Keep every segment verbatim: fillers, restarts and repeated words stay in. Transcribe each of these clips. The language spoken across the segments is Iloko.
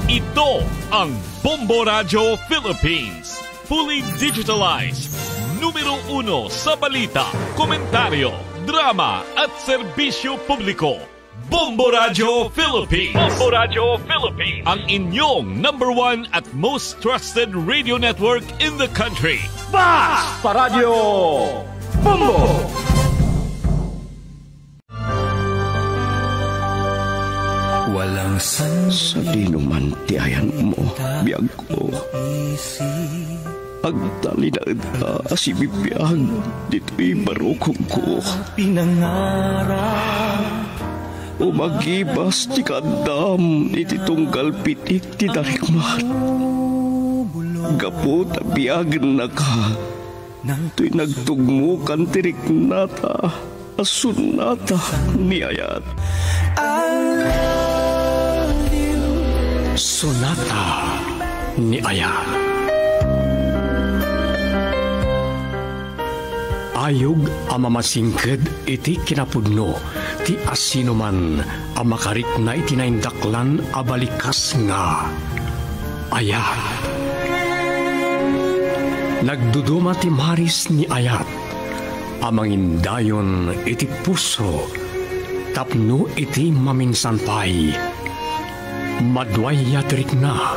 Ito ang Bombo Radio Philippines. Fully digitalized. Numero uno sa balita, komentaryo, drama at serbisyo publiko. Bombo Radio Philippines. Bombo Radio Philippines. Ang inyong number one at most trusted radio network in the country. Basta Radio Bombo! Walang san- Sadino man ti ayanmo, biagko. Agtalinaedka a sibibiag ditoy barukongko. Pinangarap. Umagibas ti kaaddam iti tunggal pitik ti darikmat. Gapu ta biagennaka, toy nagtugmokan ti riknata a sonata ni ayat. Sonata ni ayat. Ayog a mamasingked iti kinapudno ti asinoman a makarikna iti naindaklan a balikas nga ayat. Nagduduma ti maris ni ayat a mangindayon iti puso tapno iti maminsan pay, maduayya ti rikna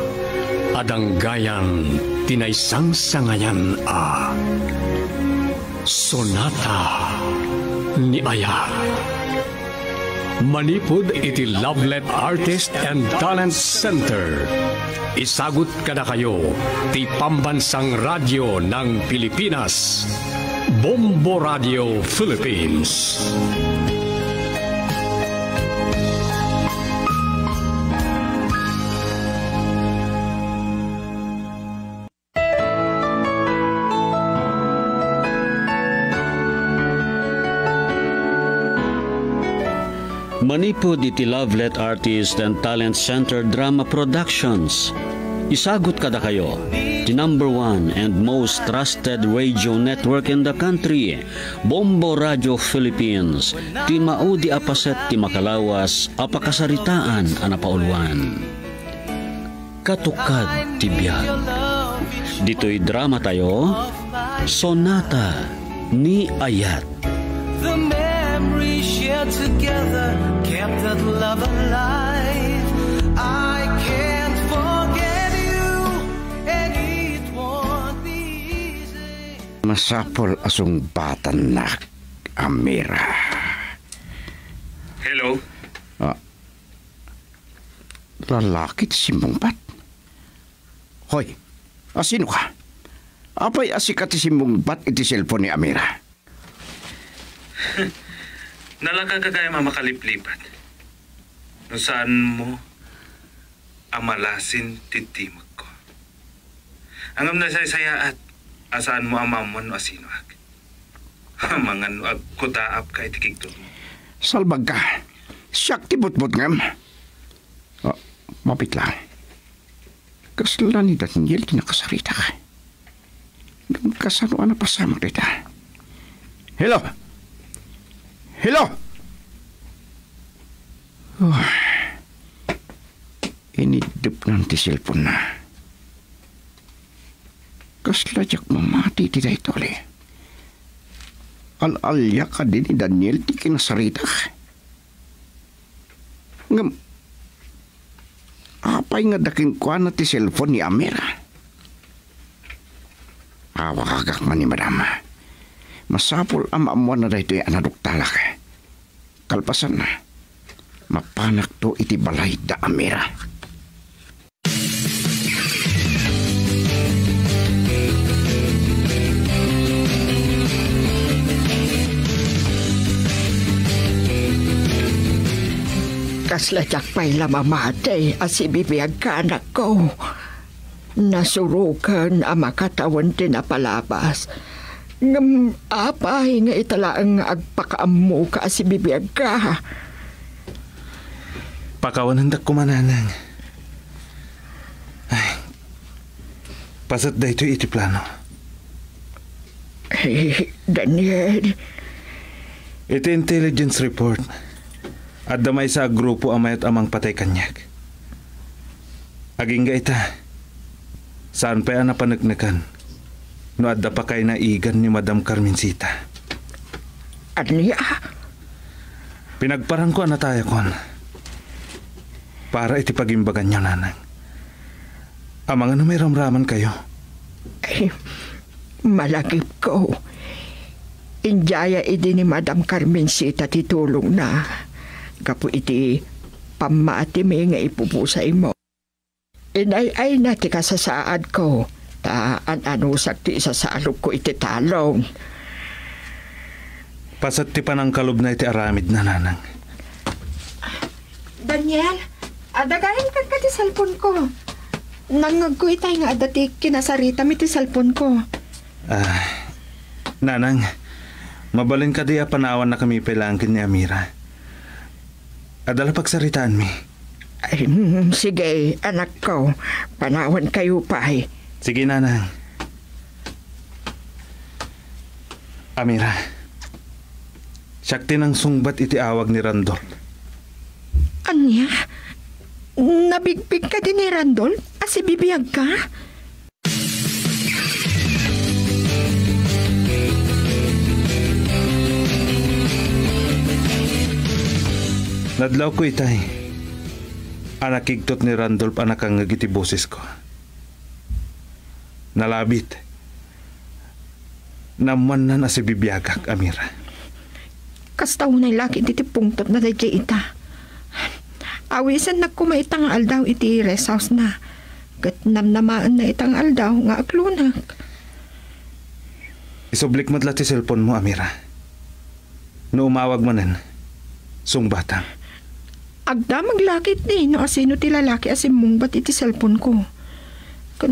a danggayan ti naisangsangayan a sonata ni ayat. Manipud iti Lovelet Artist and Talent Center, isagut kadakayo ti Pambansang Radyo ng Pilipinas, Bombo Radio Philippines. Manipud iti Lovelet Artist and Talent Center Drama Productions, isagut kadakayo ti number one and most trusted radio network in the country, Bombo Radio Philippines, ti maudi a paset ti makalawas a pakasaritaan a napauluan. Katukad ti biag. Ditoy dramatayo, Sonata ni Ayat. The memories shared together kept that love alive. I can't forget you, and it won't be easy. Masapul a sungbatannak, Amira. Hello? Ah, lalaki ti simmungbat? Hoy, asinoka? Apay a sika ti simmungbat iti cellphone ni Amira? Nalaka ka gayam a makaliplipat no saanmo a malasin ti timekko. Ngem nasaysayaat a saanmo a maammuan no asinoak. Amangan no agkutaapka iti kigtotmo. Salbagka. Siak ti butbutngem. Ah, mapit lang. Kasla ni Daniel ti nakasaritak. Ngem kasano a napasamak dayta? Hello? Hello? Oh. Iniddepnan ti cellphone-na. Kasla diak mamati iti daytoy. Al-alia kadi ni Daniel ti kinasaritak. Ngem, apay nga adda kenkuana ti cellphone ni Amira? Awagagak man ni Madam. Masapul a maammuanna daytoy a naduktalak. Kalpasanna, mapanakto iti balay da Amira. Kasla diak pay la mamati a sibibiagka, anakko. Nasuroken a makatawen ti napalabas. Ngem apay nga ita laeng nga agpakaammoka a sibibiagka? Pakawanendak koma, nanang. Ay, paset daytoy iti plano. Eh, Daniel. Iti intelligence report, adda maysa a grupo a mayat a mangpatay kaniak. Agingga ita, saan pay a napaneknekan no adda pakay naigan ni Madam Carmencita. Ania? Pinagparangko a natayakon para iti pagimbaganyo, Nanang. Amangan no mairamramankayo. Ay, malagipko. Idiaya idi ni Madam Carmencita ti tulongna gapu iti pammatimi nga ipupusaymo. Inay-ayna ti kasasaadko, ta an-anusak ti isasalukko iti talon. Paset ti panangkalubna iti aramidna, Nanang. Daniel, adda gayam kenka ti cellphone-ko. Nangngegko itay nga adda ti kinasaritam iti cellphone-ko. Ah, Nanang, mabalin kadi a panawannakami pay laeng ken ni Amira? Adda la pagsaritaanmi. Ay, mm, sige, anakko. Panawankayo pay. Sige, Nanang. Amira, siak ti nangsungbat iti awag ni Randolph. Ania? Nabigpig kadi ni Randolph a sibibiagka? Nadlawko itay a nakigtot ni Randolph a nakangngeg iti bosesko. Nalabit. Naammoanna a sibibiagak, Amira. Kasta unay la ketdi ti pungtotna daydiay ita. Awisennak koma ita nga aldaw iti rest house-na. Ket namnamaenna ita nga aldaw nga aklonek. Isublik met la ti cellphone-mo, Amira. No umawag manen, sungbatam. Agdamag la ketdi no asino ti lalaki a simmungbat iti cellphone-ko. Ken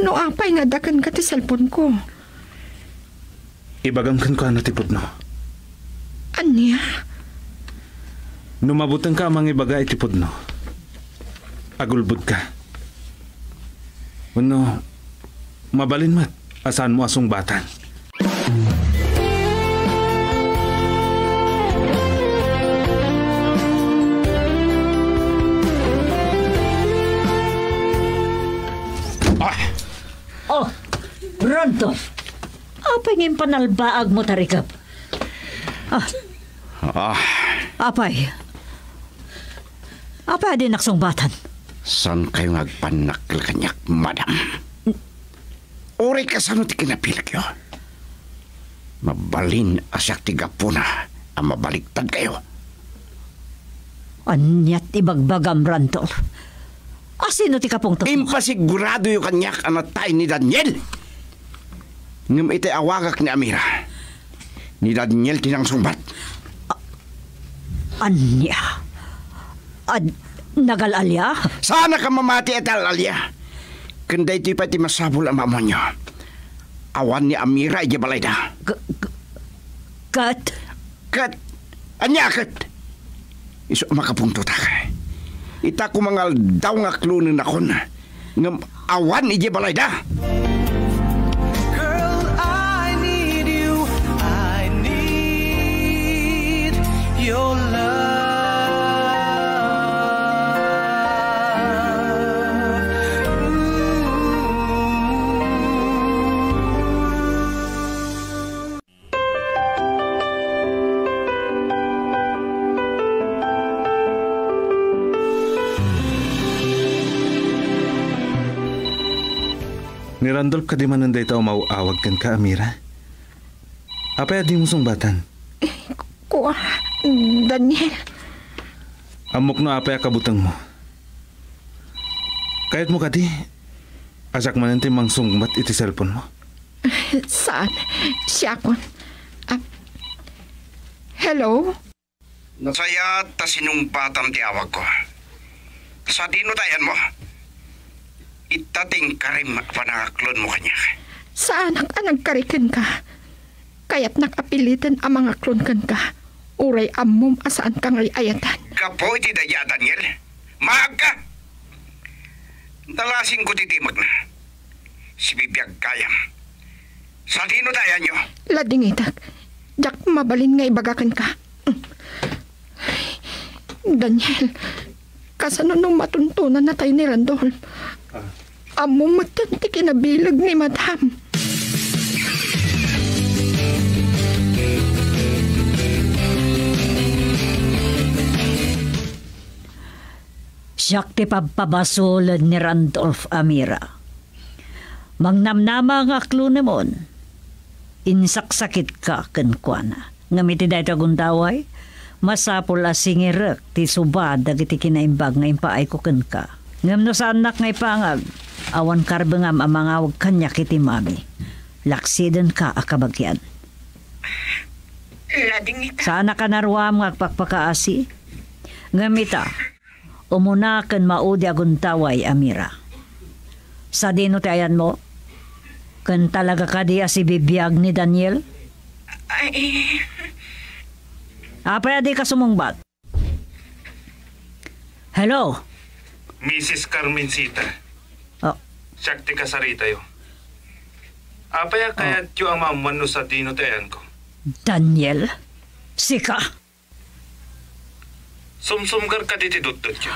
no apay nga adda kenka ti cellphone-ko? Ibagam kenkuana ti pudno. Ania? No mabutengka a mangibaga iti pudno, agulbodka. Wenno, mabalin met a saanmo a sungbatan. Ah! Oh, Randolph. Apay nga impanalbaagmo, Tarikab? Ah. Ah. Apay? Apay a dinak sungbatan? Saankayo nga agpannakkel kaniak, madam? Uray kasano ti kinapilekyo, mabalin a siak ti gapuna a mabaliktadkayo. Ania ti ibagbagam, Randolph? Asino ti kapungtotmo? Impasiguradoyo kaniak a natay ni Daniel. Ngem iti awagak ni Amira, ni Daniel ti nangsungbat. A-, ania? Ad-, nagal-alia? Saanak a mamati a tal-alia. Ken daytoy pay ti masapul a maammoanyo. Awan ni Amira idiay balayda. K-, k-, ket? Ket, ania ket? Isu a makapungtotak. Ita koma nga aldaw nga aklonennakon. Ngem awan idiay balayda. Girl, I need you. I need your love. Ooh. Ni Randolph kadi manen dayta umaw-awag kenka, Amira? Apay a dimo sungbatan? Eh, kua, Daniel. Ammok no apay a kabutengmo. Kayatmo kadi a siak manen ti mangsungbat iti cellphone-mo? Saan. Siakon. Ah, hello? Nasayaat ta sinungbatam ti awagko. Sadino ta ayanmo? Ita ti inkarim a panangaklonmo kaniak. Saanak a nagkari kenka. Kayatnak a piliten a mangaklon kenka, uray ammom a saanka nga ay-ayatan. Gapu iti daydi a Daniel, maagka! Nalasingko ti timekna. Sibibiag gayam. Sadino ta ayanyo? Ladingitek. Diak mabalin nga ibaga kenka. Daniel, Kasano no matuntonannatay ni Randolph? Ah. Ammom metten ti kinabileg ni Madam. Siak ti pabpabasolen ni Randolph, Amira. Mangnamnama nga aklunemon, insaksakitka kenkuana. Ngem iti daytoy a gundaway, masapul a singirek ti suba dagiti kinaimbag nga impaayko kenka. Ngem no saannak nga ipangag, awan karbengam a mangawag kaniak iti mami. Laksidenka a kabagian. Ladingita. Saanak a naruam nga agpakpakaasi? Ngem ita, umuna ken maudi a gundaway, Amira. Sadino ti ayanmo? Ken talaga kadi a sibibiag ni Daniel? Ay. Apay a dika sumungbat? Hello? Misis Carmencita. Oh. Siak ti kasaritayo. Apay a Oh. kayatyo a maammuan no sadino ti ayanko? Daniel? Sika? Sumsumgar kadi ti dutdutyo.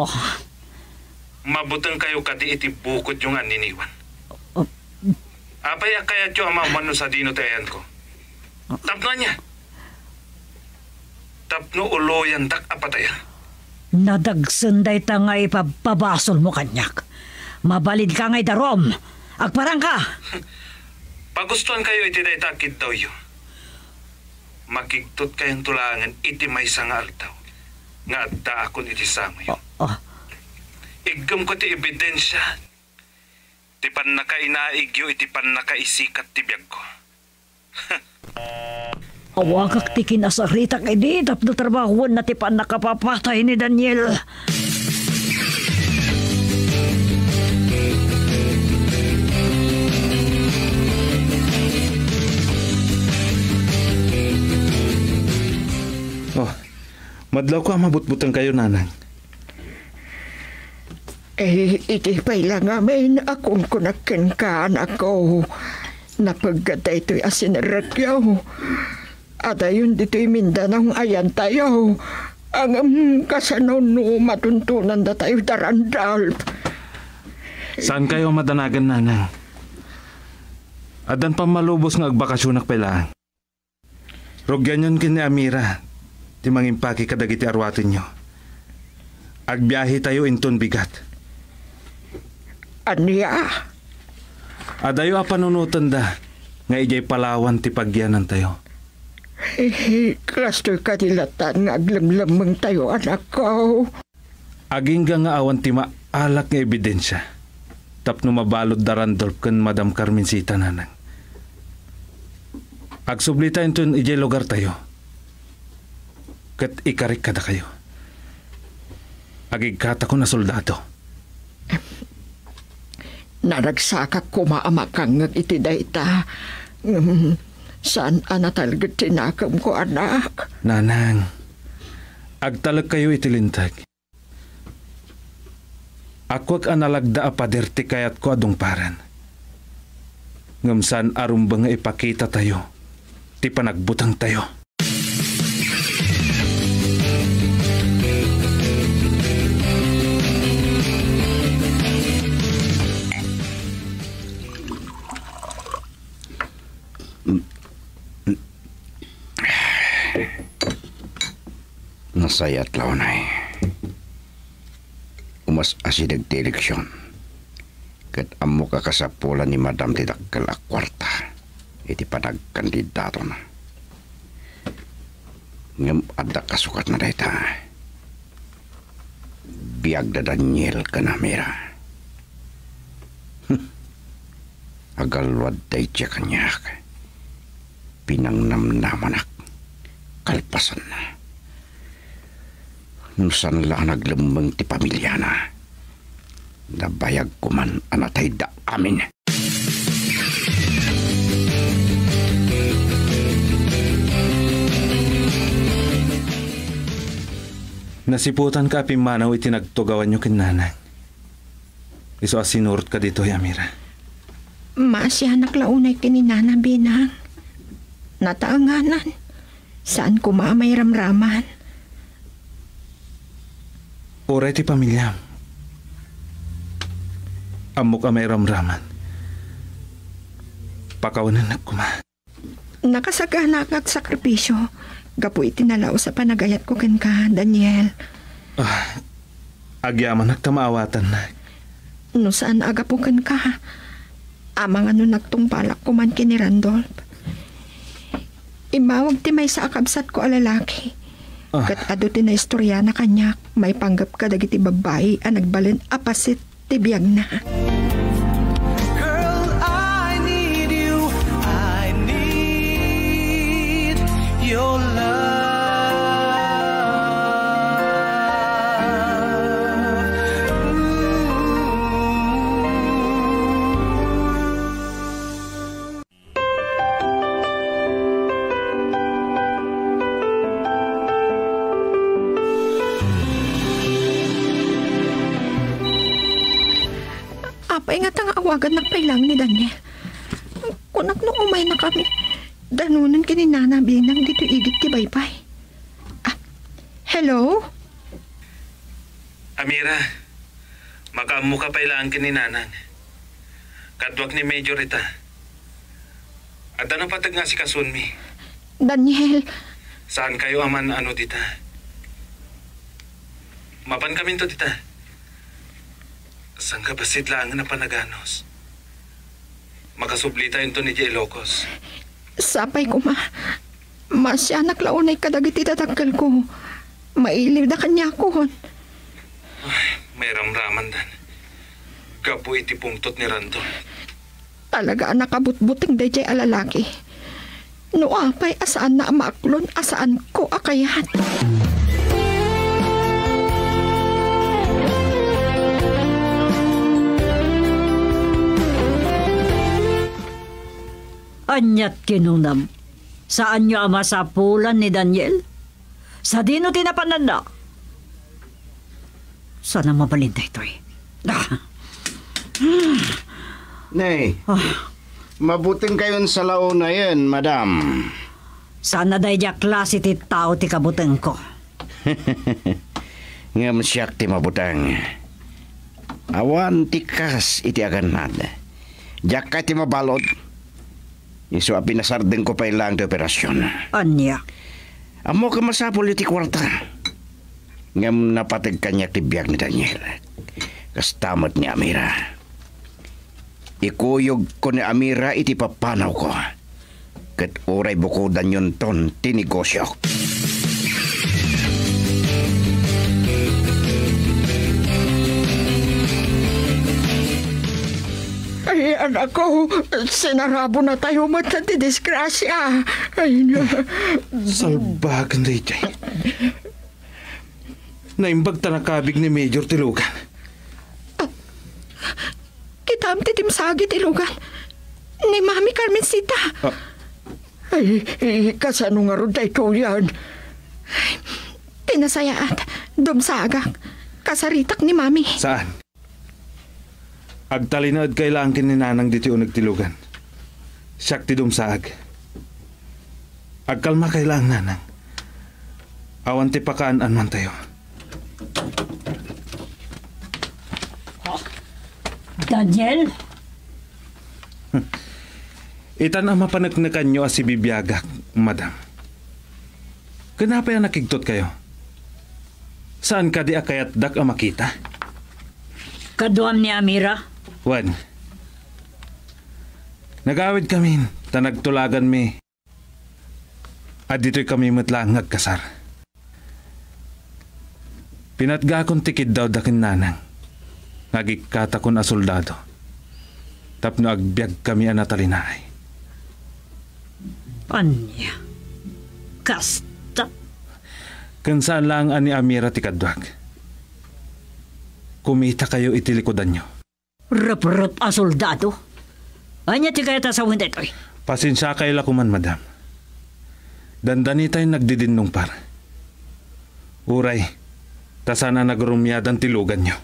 Oh. Mabutengkayo kadi iti bukodyo nga anniniwan. Oh. Apay a kayatyo a maammuan no sadino ti ayanko? Tapno ania? Tapno uloyandak a patayen. Nadagsen dayta nga ipabpabasolmo kaniak. Mabalinka nga idarum. Agparangka! Pagustoankayo iti dayta a kiddawyo. Makigtotkayonto laengen iti maysa nga aldaw nga addaakon iti sangoyo. Oh, oh. Iggemko ti ebidensia ti pannakainaigyo iti pannakaisikat ti biagko. Awagak ti kinasaritak idi tapno trabahuenna ti pannakapapatay ni Daniel. Oh, madlawko a mabutbutengkayo, Nanang. Eh, iti pay la ngamin a kunkunak kenka, anakko, napeggad daytoy a sinerrekyo. Adayon ditoy Mindanao nga ayantayo. Ngem kasano no matuntonandatayo da Randolph? Saankayo a madanagan, Nanang. Addan pammalubos nga agbakasionak pay laeng. Rugianyon ken ni Amira ti mangimpaki kadagiti aruatenyo. Agbiahetayo inton bigat. Ania? Adayo a panunotenda nga idiay Palawan ti pagyanantayo. Eh, kastoy kadi latan nga aglemlemmengtayo, anakko? Agingga nga awan ti maalak nga ebidensia tapno mabalud da Randolph ken Madam Carmencita, Nanang. Agsublita inton idiay lugartayo ket ikarik kadakayo. Agigkatakon a soldado. Naragsakak koma a makangngeg iti dayta. Ngem saan a natalged ti nakemko, anak. Nanang, agtalekkayo iti linteg. Akuak a nalagda a pader ti kayatko a dungparen. Ngem saan a rumbeng nga ipakitatayo ti panagbutengtayo. Nasayaat la unay. Umas-asideg ti eleksion, ket ammok a kasapulan ni Madam ti dakkel a kuarta iti panagkandidatona. Ngem adda kasukatna dayta. Biag da Daniel ken Amira. Hmm. Agalluad daydiay kaniak. Pinangnamnamanak kalpasanna. No saan la a naglemmeng ti pamiliana, nabayag koman a natayda amin. Nasiputanka a pimmanaw iti nagtugawanyo ken nanang. Isu a sinurotka ditoy, Amira. Maasianak la unay ken ni Nana, Binang. Nataenganan. Saan koma a mairamraman. Uray ti pamiliam. Ammok a mairamraman. Pakawanennak koma. Nakasaganaak nga agsakripisio gapu iti nalaus a panagayatko kenka, Daniel. Ah, agyamanak ta maawatannak. No saan a gapu kenka, amangan no nagtungpalak koman ken ni Randolph. Immawag ti maysa a kabsatko a lalaki. Ah. Ket adu ti naistoriana kaniak maipanggep kadagiti babbai a nagbalin a paset ti biagna. Girl, I need you. I need your love. Apay ngata nga awagannak pay laeng ni Daniel? Kunak no umaynakami, danonen ken ni Nana Binang ditoy igid ti baybay. Ah, hello? Amira, makaammoka pay laeng ken ni Nanang. Kaduak ni Major ita. Adda napateg nga asikasunmi. Daniel. Saankayo a man-ano dita. Mapankaminto dita. Sangkabassit laengen a panaganus. Makasublitayonton idiay Ilocos. Sapay koma. Maasianak la unay kadagiti dadakkelko. Mailiwda kaniakon. Ay, mairamramandan. Gapu iti pungtot ni Randolph. Talaga a nakabutbuteng daydiay a lalaki. No apay a saanna a maaklon a saanko a kayat. Aniat kinunam? Saanyo a masapulan ni Daniel? Sadino ti napananna? Saan a mabalin daytoy? Ah! Nay, ah, mabutengkayon sa la unayen, madam. Saan a daydiay a klase ti tao ti kabutengko. Ngem siak ti mabuteng. Awan ti kas iti agannad. Diak kayat ti mabalud. Isu a pinasardengko pay laeng ti operasion. Ania? Ammok a masapul iti kuarta. Ngem napateg kaniak ti biag ni Daniel. Kasta met ni Amira. Ikuyogko ni Amira iti papanawko. Ket uray bukodanyonton ti negosiok. Ay, anakko, sinarabonatayo met ti disgrasia. Ay, na. Salbagen daydiay. Naimbag ta nakabig ni Major ti lugan. Ah, kitam ti dimsagi ti lugan ni Mami Carmencita. Ah. Ay, ay, kasano ngarud daytoyen? Ti nasayaat, dumsagak. Kasaritak ni Mami. Saan? Agtalinaedkay laeng ken ni Nanang ditoy uneg ti lugan. Siak ti dumsaag. Agkalmakay laeng, Nanang. Awan ti pakaan-anmantayo. Daniel? Itan a mapaneknekanyo a sibibiagak, madam. Ken apay a nakigtotkayo? Saan kadi a kayatdak a makita? Kaduam ni Amira? Wen. Nagawidkamin, ta nagtulaganmi a ditoykami met laeng nga agkasar. Pinatgakon ti kiddawda ken Nanang nga agikkatakon a soldado tapno agbiagkami a natalinaay. Ania? Kasta? Ken saan laeng a ni Amira ti kaduak. Kumitakayo iti likudanyo. Reprep a soldado? Ania ti kayat a sawen daytoy? Pasensiakay la koman, madam. Dandanitayon nagdidinnungpar. Uray, ta saan a nagrumiadan ti luganyo.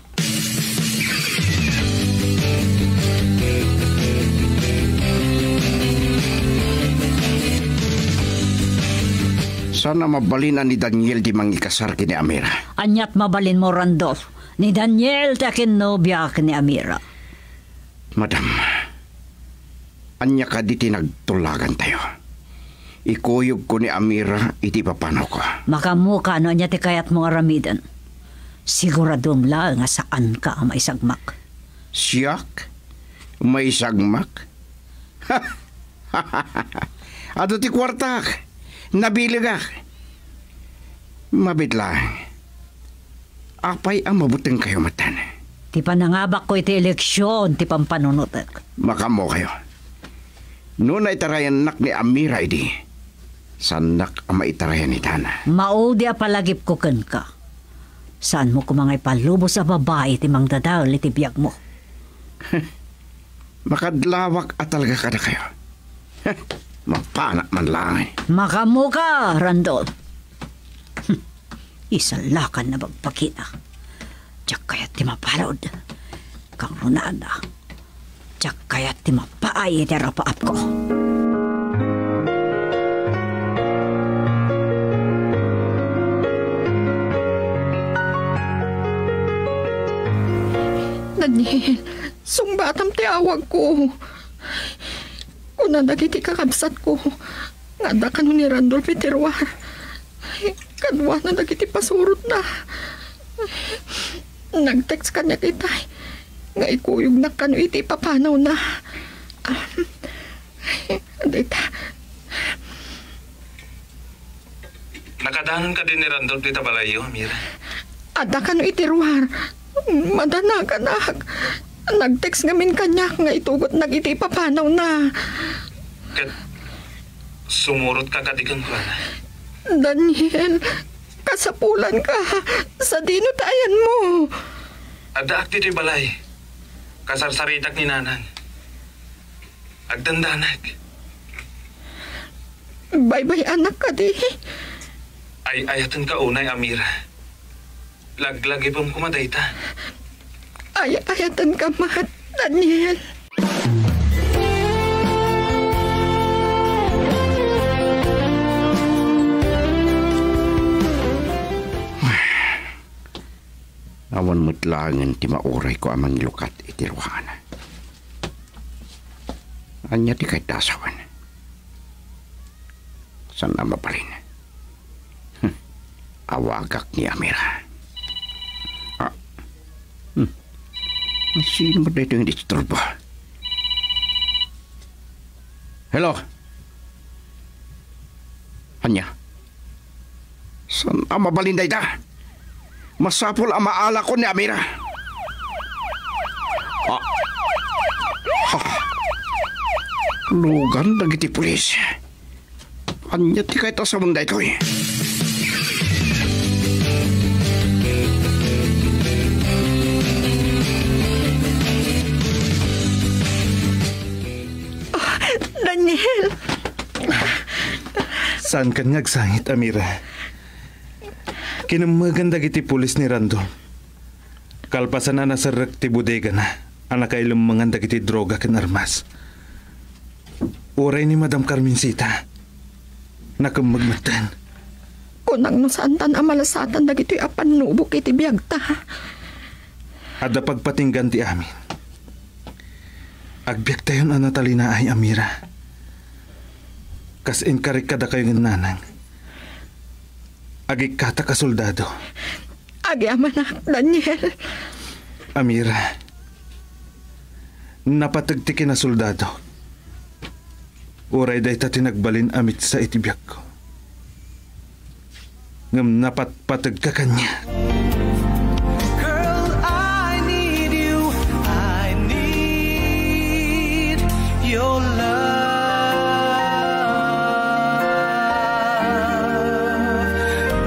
Saan a mabalin a ni Daniel ti mangikasar ken ni Amira? Aniat mabalinmo, Randolph? Ni Daniel ti akinnobia ken ni Amira. Madam, ania kadi ti nagtullagantayo? Ikuyogko ni Amira iti ipapanawko. Makaammoka no ania ti kayatmo nga aramiden. Siguradom laeng a saanka a maisagmak. Siak? Maisagmak? Adu ti kuartak. Nabilegak. Mabiit laeng. Apay a mabutengkayo metten? Ti panangabakko iti eleksion ti pampanunotek. Makaammokayo. No naitarayannak ni Amira idi, saannak a maitarayan ni Dana. Maudi a palagipko kenka. Saanmo koma nga ipalubos a babai ti mangdadael iti biagmo. Makadlawak a talaga kadakayo. Mapanak man laeng. Makaammoka, Randolph. Isalakan na bagbagina. Diak kayat ti mabalud. Kangrunada. Diak kayat ti mapaay iti arapaapko. Daniel, sungbatam ti awagko. Kuna dagiti kakabsatko nga adda kano ni Randolph iti ruar. Kaduana dagiti pasurotna. Nag-text kaniak itay nga ikuyognak kano iti ipapanawna. Dayta. Nakadanon kadi ni Randolph dita balayyo, Amira? Adda kano iti ruar. Madanaganak. Nag-text ngamin kaniak nga itugotnak iti ipapanawna. Ket sumurotka kadi kenkuana? Daniel, kasapulanka. Sadino ti ayanmo? Addaak ditoy balay. Kasarsaritak ni Nanang. Agdandanak. Baybay-anak kadi? Ay-ayatenka unay, Amira. Laglagipem koma dayta. Ay-ayatenka met, Daniel. Awan met laengen ti maurayko a mangilukat iti ruangan. Ania ti kayatda a sawen? Saan a mabalin? Hmm. Awagak ni Amira. Ah. Hmm. Sino met daytoy nga disturbo? Hello? Ania? Saan a mabalin dayta? Masapul a maalakon ni Amira. Ah. Ah. Lugan dagiti pulis. Ania ti kayatda a sawen daytoy? Ah, Daniel! Saankan nga agsangit, Amira. Kinemmegan dagiti pulis ni Randolph. Kalpasan a naserrek ti bodegana a nakailemmengan dagiti droga ken armas. Uray ni Madam Carmencita, nakemmeg metten. Kunak no saantan a malasatan dagitoy a pannubok iti biagta. Adda pagpatinggaan ti amin. Agbiagtayon a natalinaay, Amira. Kas inkarik kadakayo ngem nanang. Agikkatak a soldado. Agyamanak, Daniel. Amira, napateg ti kinasoldado. Uray dayta ti nagbalin a mitsa iti biagko. Ngem napatpategka kaniak. Girl, I need you. I need your love.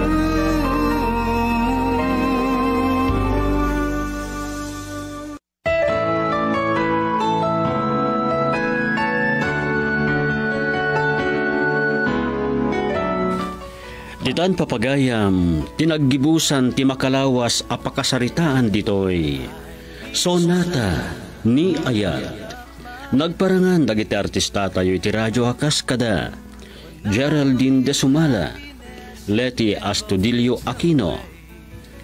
Ooh. Ditan, papagayam, ti naggibusan ti makalawas a pakasaritaan ditoy Sonata ni Ayat. Nagparangan dagiti artistatayo iti radyo a kas kada Geraldine de Sumala, Leti Astudillo Aquino,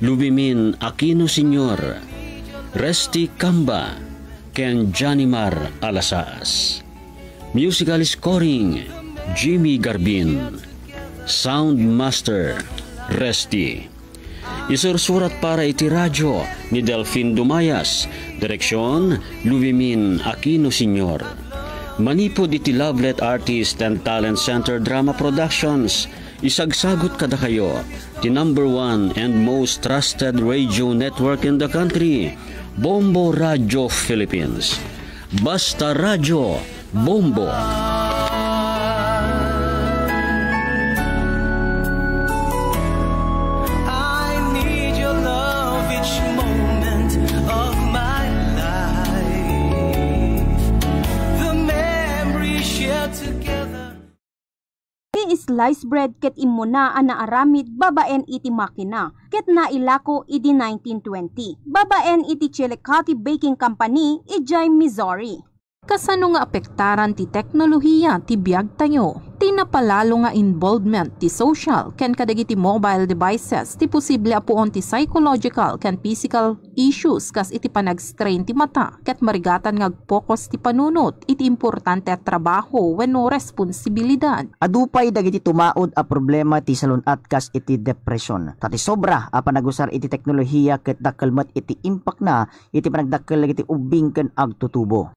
Lubimin Aquino Senior, Resty Camba, ken Janimar Alasaas. Musical scoring, Jimmy Garbin. Sound master, Resty. Isursurat para iti radyo ni Delfin Dumayas. Direksyon, Lubimin Aquino Senior. Manipud iti Lovelet Artist and Talent Center Drama Productions, isagsagut kadakayo ti number one and most trusted radio network in the country, Bombo Radio Philippines. Basta Radio, Bombo. I need your love each moment of my life. The memories shared together. Ti slice bread ket immuna a naaramid babaen iti makina, ket nailako idi nineteen twenty, babaen iti Chillicothe Baking Company idiay Missouri. Kasano nga apektaran ti teknolohiya ti biagtayo? Ti napalalo nga involvement ti social ken kadagiti mobile devices ti posible a puon ti psychological ken physical issues kas iti panag-strain ti mata ket marigatan nga agpokus ti panunot iti importante a trabaho wenno responsibilidad. Adu pay dagiti tumaud a problema ti salun-at kas iti depresyon. Ta ti sobra a panagusar iti teknolohiya ket dakkel met iti impakna iti panagdakkel dagiti ubbing ken agtutubo.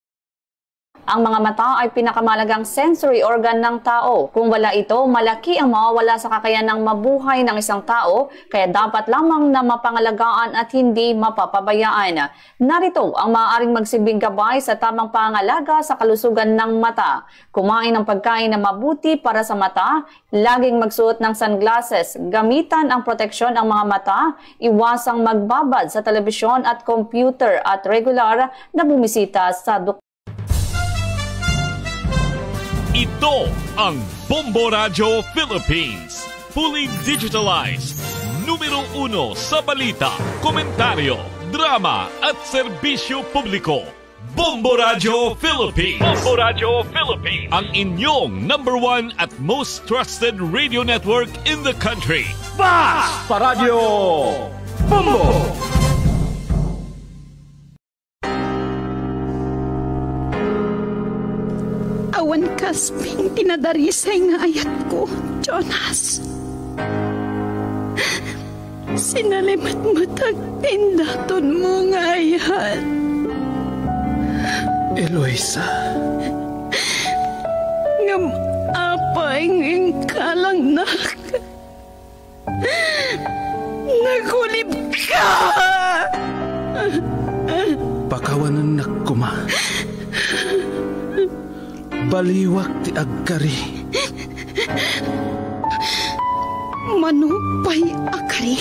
Ang mga mata ay pinakamahalagang sensory organ ng tao. Kung wala ito, malaki ang mawawala sa kakayanang mabuhay ng isang tao, kaya dapat lamang na mapangalagaan at hindi mapapabayaan. Narito ang maaaring magsilbing gabay sa tamang pangangalaga sa kalusugan ng mata. Kumain ng pagkain na mabuti para sa mata, laging magsuot ng sunglasses, gamitan ang proteksyon ang mga mata, iwasang magbabad sa telebisyon at computer at regular na bumisita sa doktor. Ito ang Bombo Radio Philippines. Fully digitalized. Numero uno sa balita, komentaryo, drama at serbisyo publiko. Bombo Radio Philippines. Bombo Radio Philippines. Ang inyong number one at most trusted radio network in the country. Basta Radio Bombo! Awan kasping ti nadarisay nga ayatko, Jonas. Sinalimetmetak ti indatonmo nga ayat. Eloisa. Ngem apay nga inkalangnak? Nagulibka! Pakawanennak koma. Baliwak ti agkari. Mano pay a kari?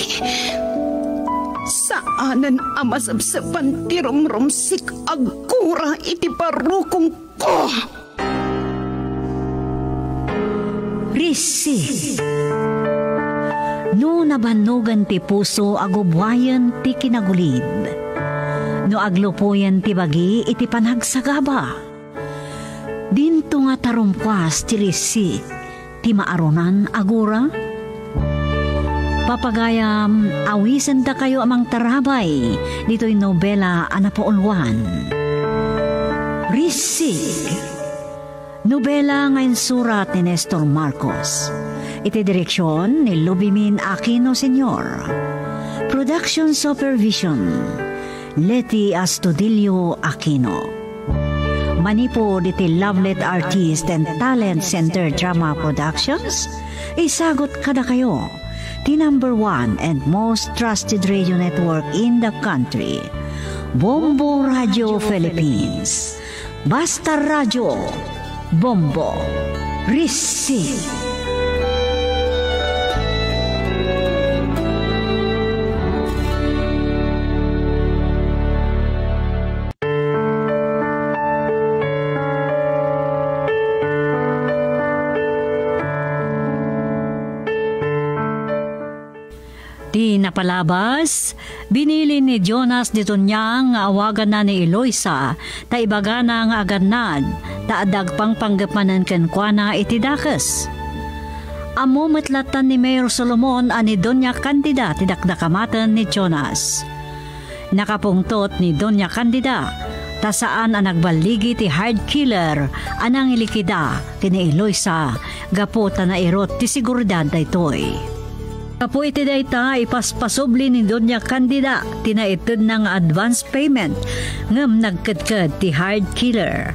Saanen a masebseban ti rumrumsik a gura iti barukongko. Risi. No nabannogen ti puso, agubbuayen ti kinagulid. No aglupoyen ti bagi iti panagsagaba, dinto nga tarumkuas ti risi ti maarunan a gura. Papagayam, awisendakayo a mangtarabay ditoy nobela a napauluan. Risi. Nobela nga insurat ni Nestor Marcos. Iti direksyon ni Lubimin Aquino Senior. Production supervision, Leti Astudillo Aquino. Manipud iti Lovelet Artist and Talent Center Drama Productions, isagut kadakayo ti number one and most trusted radio network in the country, Bombo Radio Philippines. Basta Radio, Bombo, Risi. Ti napalabas, binili ni Jonas Detonia nga awaganna ni Eloisa, ta ibagana nga agannad, ta adda agpangpanggep manen kenkuana iti dakes. Ammo met latta ni Mayor Solomon a ni Doña Candida ti dakdakamaten ni Jonas. Nakapungtot ni Doña Candida ta saan a nagballigi ti hired killer a nangilikida ken ni Eloisa gapu ta nairut ti seguridad daytoy. Gapu iti dayta, ipaspasubli ni Doña Candida ti naitedna nga advance payment ngem nagkedked ti hired killer.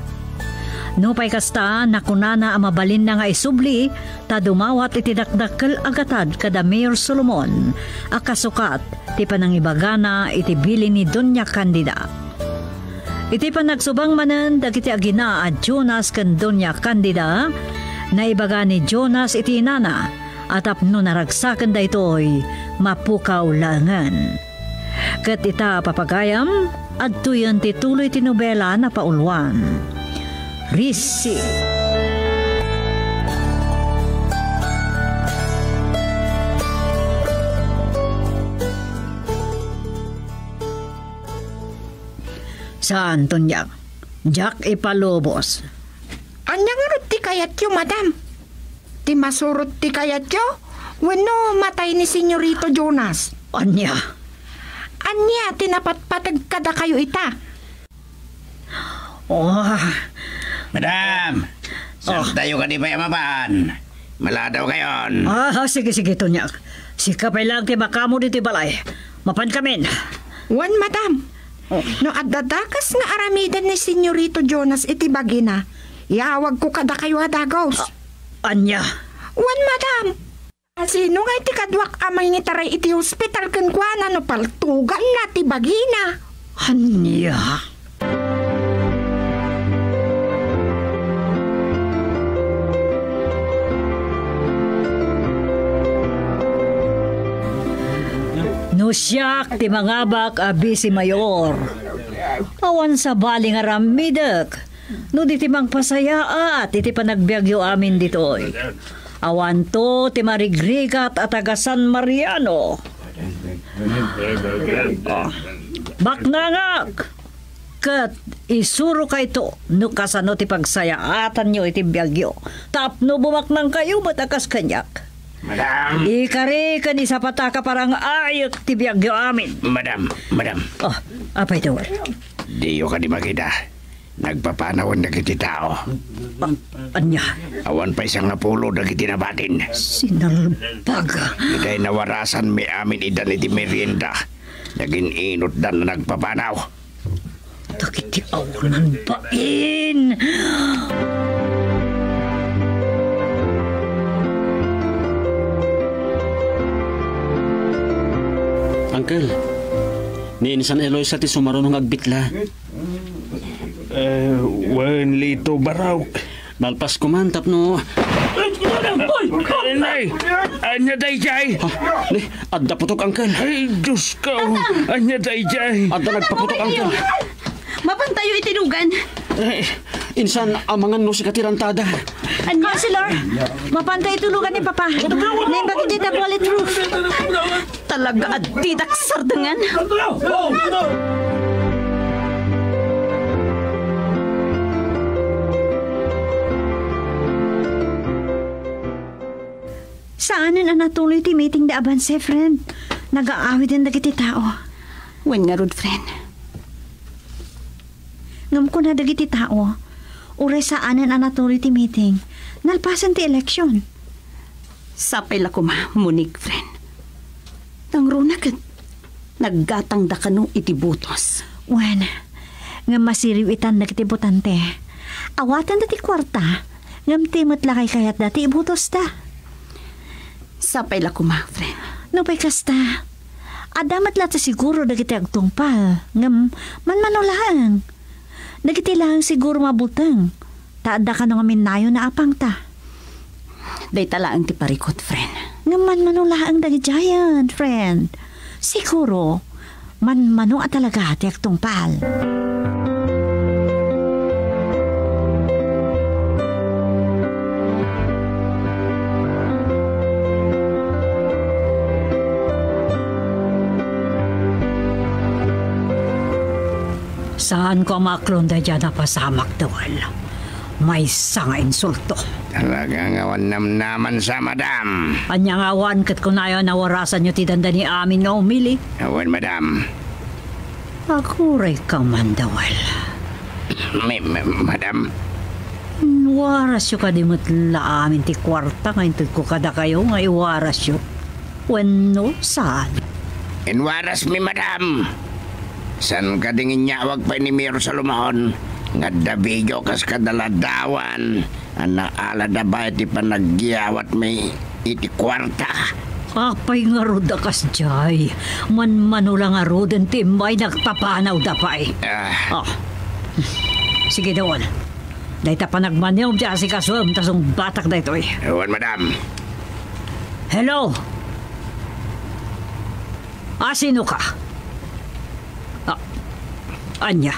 Nupay kasta, nakunana a mabalinna nga isubli ta dumawat iti dakdakkel a gatad kada Mayor Solomon a kasukat ti panangibagana iti bilin ni Doña Candida. Iti panagsubang manen dagiti agina a Jonas ken Doña Candida, naibaga ni Jonas iti inana a tapno naragsaken daytoy, mapukaw laengen. Ket ita, papagayam, adtoyen ti tuloy ti nobela a napauluan. Risi. Saan, Tonya. Diak ipalubos. Ania ngarud ti kayatyo, madam? Ti masurot ti kayatyo? Wenno matay ni Senyorito Jonas? Ania? Ania ti napatpateg kadakayo ita? Oh. Madam, oh, saantayo kadi pay a mapan? Maladaw kayon. Ah, sige, sige, Tonya. Sika pay lang ti makammo ditoy balay. Mapan kamin. Wen, madam. Oh. No adda dakes nga aramiden ni Senyorito Jonas iti bagina, iyawagko kadakayo a dagus. Ah, ania? Wen, madam. Sino ngay ti kaduak a mangitaray iti hospital kenkuana no paltuganna ti bagina? Ania? No siak ti mangabak a bisi mayor, awan sabali nga aramidek no di ti mangpasayaat iti panagbiagyo amin ditoy. Awanto ti marigrigat a taga San Mariano. Ah, baknangak! Ket isurokayto no kasano ti pagsayaatanyo iti biagyo tapno bumaknangkayo met a kas kaniak. Madam! Ikari ken isapata a kaparang-ayek ti biagyo amin. Madam, madam. Oh, apay, Dor? Diyo kadi makita? Nagpapanawen dagiti tao. A-, ania? Awan pay sangapulo dagiti nabatin. Sinalbag. Itay nawarasanmi amin idan iti merienda. Nagin-inutdan a nagpapanaw. Dagiti awanan bain. Uncle, ni Insan Eloisa ti sumaruno nga agbitla. Eh, wen, Lito, barok. Nalpas ko man tapno... Ay, nay! Ania daydiay? Ha? Ni, adda putok, Uncle. Ay, Diyos ko! Ania daydiay? Adda nagpaputok, Uncle. Mapantayo iti lugan. Eh, insan, amangan no sika ti rantada. Ania? Counselor, mapantayo iti lugan ni Papa. Naimbag iti ta bulletproof. Talaga a didak sardengan. Saanen a natuloy ti meeting da Abanse, friend. Nagaawiden dagiti tao. Wen ngarud, friend. Ngem kuna dagiti tao, uray saanen a natuloy ti meeting, nalpasen ti election. Sapay la koma, Monique, friend. Nangruna ket naggatangda kano iti botos. Wen, ngem masiriw itan dagiti botante. Awatenda ti kuarta, ngem ti met la kaykayatda ti ibotosda. Sapay la koma, friend. Nupay kasta, adda met la ti siguro dagiti agtungpal, ngem manmano laeng. Dagiti laeng siguro mabuteng, ta adda kano ngamin nayon a apangta. Dayta laeng ti parikut, friend. Ngem manmano laeng dagiti giant, friend. Siguro, manmano a talaga ti agtungpal. Saanko a maaklon daydiay a napasamak, Dol. Maysa nga insulto. Talaga nga awan namnamansa, madam. Ania nga awan ket kunayo a nawarasanyo ti dandani amin nga umili? Awan, madam. Aguray ka man, Dawel. Ma-, ma-, madam. Inwarasyo kadi met la amin ti kuarta nga intedko kadakayo nga iwarasyo? Wenno saan? Inwarasmi, madam. Saan kadi nga inyawag pay ni Mayor Solomon nga adda video kas kadaladawan a naalada pay ti panagyawatmi iti kuarta? Apay ngarud a kasdiay? Manmano la ngaruden ti immay nagpapanawda pay. Ah. Ah. Sige, Dawel. Dayta panagmaniom ti asikasoem ta sungbatak daytoy. Awan, madam. Hello? Asino ka? Ah, ania?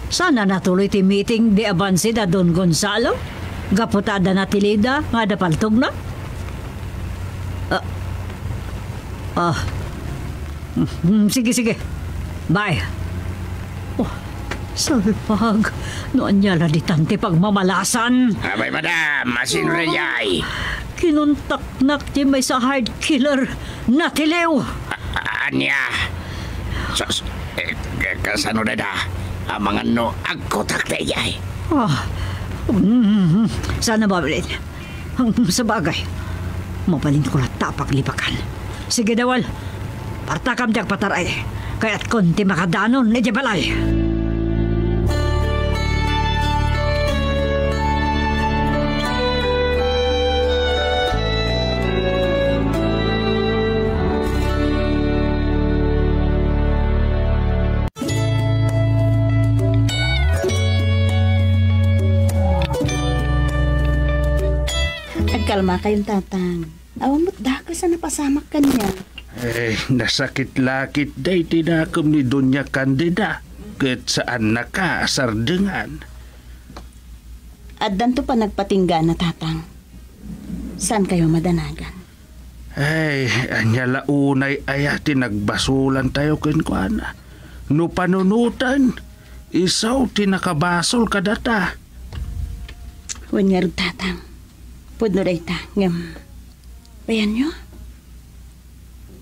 Saan a natuloy ti meeting di abanse da Don Gonzalo? Gapu ta adda natiliwda nga adda paltogna? Ah. Ah. Mm, sige, sige. Bye. Oh, salpag. No ania la ditan ti pagmamalasan? Abay, madam, asino daydiay? Kinuntaknak ti maysa a hired killer. Natiliw. A-, a-, ania? Sus, eh, ka-, kasano dayta? Amangan no agkutak daydiay. Ah, mm, saan a mabalin? Sabagay, mabalinko latta a paglipakan. Sige, Dawel, partakam ti agpataray. Kayatkon ti makadanon idiay balay. Agkalmakayon, Tatang. Awan met dakes a napasamak kaniak. Eh, nasakit la ketdi ti nakem ni Doña Candida, ket saannaka a sardengan. Addanto panagpatinggana, Tatang. Saankayo madanagan? Ay, ania la unay aya ti nagbasolantayo kenkuana? No panunoten, isu ti nakabasol kadata. Wen ngarud, Tatang. Pudno dayta, ngem, ayanyo?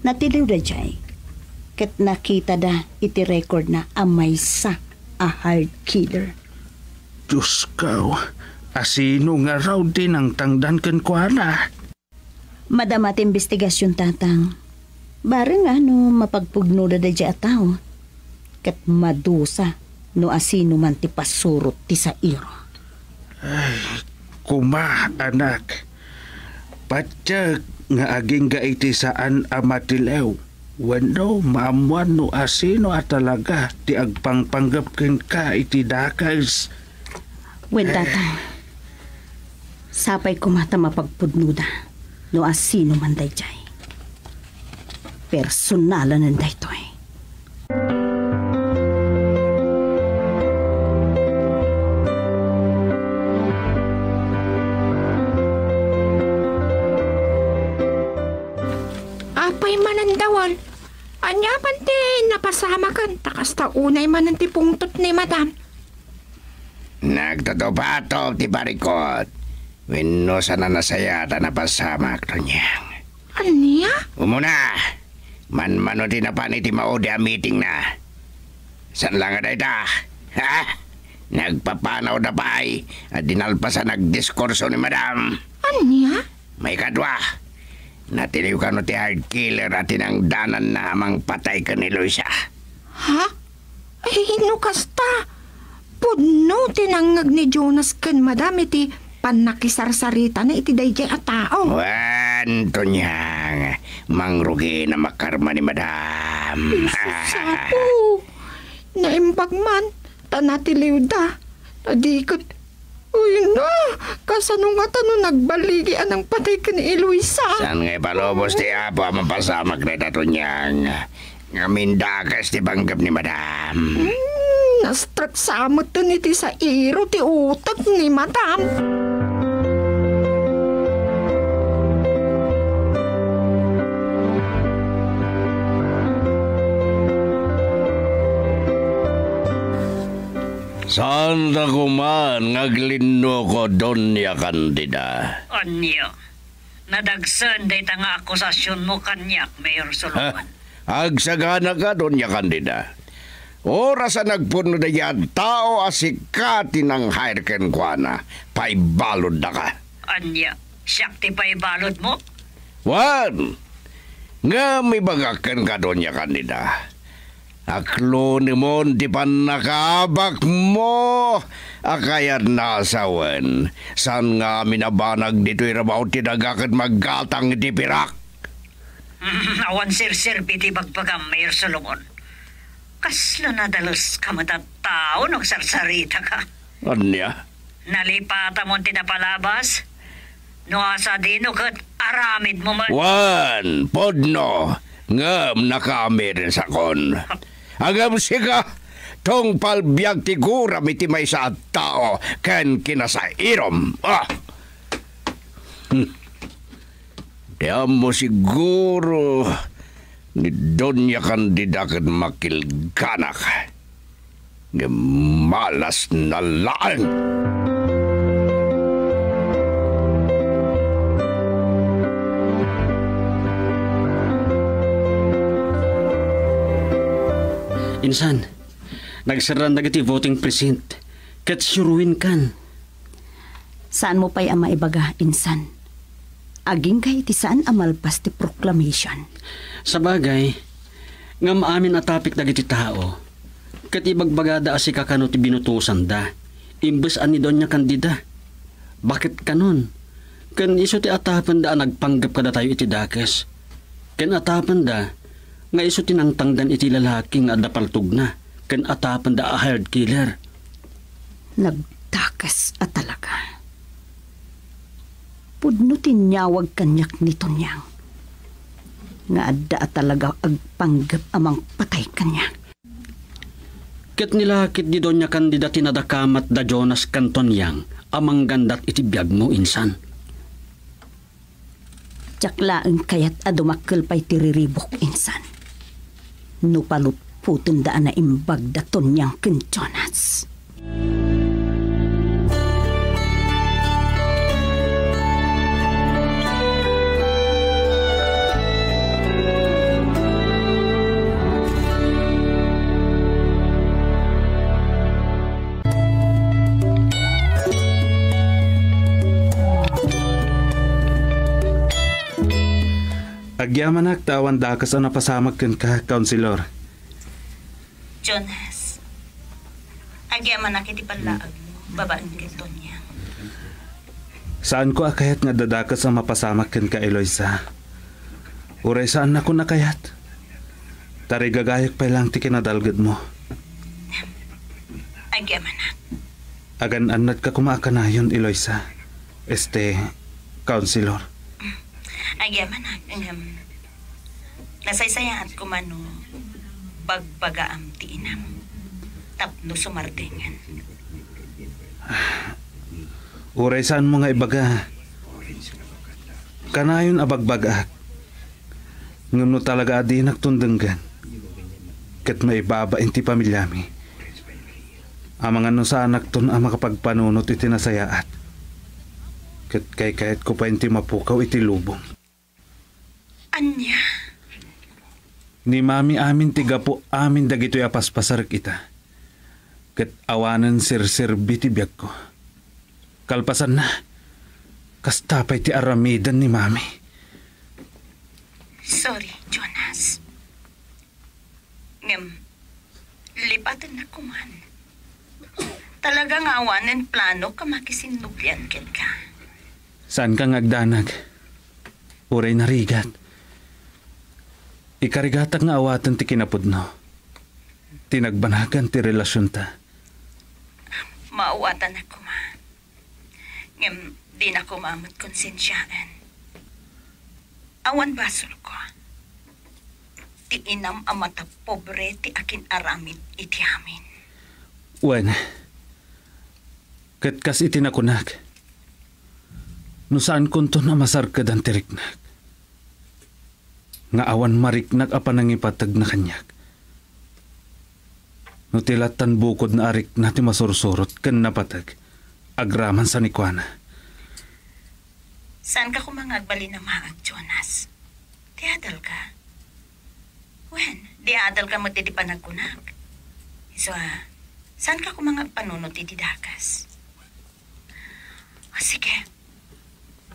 Natiliw daydiay, ket nakitada iti recordna a maysa a hired killer. Diosko, asino ngarud ti nangtangdan kenkuana? Madama ti imbestigasion, Tatang. Bareng a no mapagpudnoda daydiay a tao, ket madusa no asino man ti pasurot ti sairo. Ay, koma, anak. Patiek nga agingga iti saan a matiliw wenno maammuan no asino a talaga ti agpangpanggep kenka iti dakes. Wen, Tatang, sapay koma ta mapagpudnoda no asino man daydiay. Personalanen daytoy. Apay manen, Dawel? Ania man ti napasamaken ta kasta unay manen ti pungtot ni Madam? Nagtutupato ti parikot. Wenno saan a nasayaat a napasamak, Tonyang. Ania? Umuna, manmano ti napan iti maudi a meetingna. Saan la nga dayta? Ha? Nagpapanawda pay a di nalpasan a nagdiskurso ni Madam. Ania? Maikadua, natiliw kano ti hired killer a tinangdananna a mangpatay ken ni Luisa? Ha? Ay, no kasta, pudno ti nangngeg ni Jonas ken Madam iti pannakisarsaritana iti daydiay a tao. Wen, Tonyang, mangrugina makarma ni Madam. Jesus, Apo! Naimbag man, ta natiliwda. Ta di ket Uy, na! Kasano ngata no nagbaligi a nangpatay ken ni Eloisa? Saan nga ipalubos ti Apo a mapasamak dayta, Tonyang? Ngamin dakes ti panggep ni Madam. Hmm, na-stress sa met iti sairo ti utek ni Madam. Saanda koman nga aglinnuko, Doña Candida. Ania? Nadagsen dayta nga akusasionmo kaniak, Mayor Solomon. Ha? Agsaganaka, Doña Candida. Oras a nagpudno daydiay a tao a sika ti nang-hire kenkuana, paibaluddaka. Ania, siak ti paibaludmo? Wen, ngem ibagak kenka, Doña Candida, aklonemon ti pannakaabakmo a kayatna a sawen. Saan nga amin a banag ditoy rabaw ti daga ket maggatang iti pirak? Mm, awan serserbi ti bagbagam, Mayor Solomon. Kasla nadaleska met a tao no agsarsaritaka. Ania? Nalipatamon ti napalabas? No asadino ket aramidmo met. Wen, pudno, ngem nakaamirisakon. Ngem sika, tungpal biag ti guram iti maysa a tao ken kinasairom. Ah! Hmm. Ti ammo siguro ni Doña Candida ket makilganak. Ngem malasna laeng. Insan, nagserran dagiti voting precinct, ket suroenkan. Saanmo pay a maibaga, insan. Agingga iti saan a malpas ti proclamation. Sabagay, ngem amin a tapik dagiti tao, ket ibagbagada a sika kano ti binutosanda, imbes a ni Doña Candida. Baket kanon, ken isu ti atapenda a nagpanggep kadatayo iti dakes, ken atapenda nga isu ti nangtangdan iti lalaki nga adda paltogna, ken atapenda a hired killer. Nagdakes a talaga. Pudno ti inyawag kaniak ni Tonyang nga adda a talaga agpanggep a mangpatay kaniak. Ket ni lakit di Doña Candida ti nadakamat da Jonas ken Tonyang a manggandat iti biagmo, insan. Diak laeng kayat a dumakkel pay ti riribuk, insan. No palutpotenda a naimbag da Tonyang ken Jonas. Agyamanak ta awan dakes a napasamak kenka, Counselor. Jonas, agyamanak iti pallaagmo babaen ken Tonyang. Saanko a kayat nga adda dakes a mapasamak kenka, Eloisa. Uray saannakon a kayat. Tarigagayek pay laeng ti kinadalgedmo. Agyamanak. Agan-annadka koma a kanayon, Eloisa. Este, Counselor. Agyamanak, ngem nasaysayaat koma no bagbagaam ti inam tapno sumardengen. Uray saanmo nga ibaga, kanayon a bagbagaak. Ngem no talaga a dinakton denggen, ket maibabain ti pamiliami, amangan no saanakton a makapagpanunot iti nasayaat, ket kaykayatko pay ti mapukaw iti lubong. Ania? Ni Mami amin ti gapu amin dagitoy a paspasarek ita, ket awanen serserbi ti biagko. Kalpasanna, kasta pay ti aramiden ni Mami. Sorry, Jonas. Ngem, lipatennak koman. Talaga nga awanen planok a makisinnublian kenka. Saanka nga agdanag. Uray narigat. Ikarigatak nga awaten ti kinapudno. Ti nagbanagan ti relasionta. Maawatanak koma. Ngem dina koma met konsensiaen. Awan basolko. Ti inam a mata pobre ti akin-aramid iti amin. Wen, ket kas iti nakunak, no saankonton a masarkedan ti riknak, nga awan mariknak a panangipategna kaniak, No ti lattan bukod nga arikna ti masursurot ken napateg, agraman sa ni kuana. Saanka koma nga agbalin a maag, Jonas? Ti adalka? Wen, di adalka met iti panagkunak. Isu a, saanka koma nga agpanunot iti dakes? O, sige.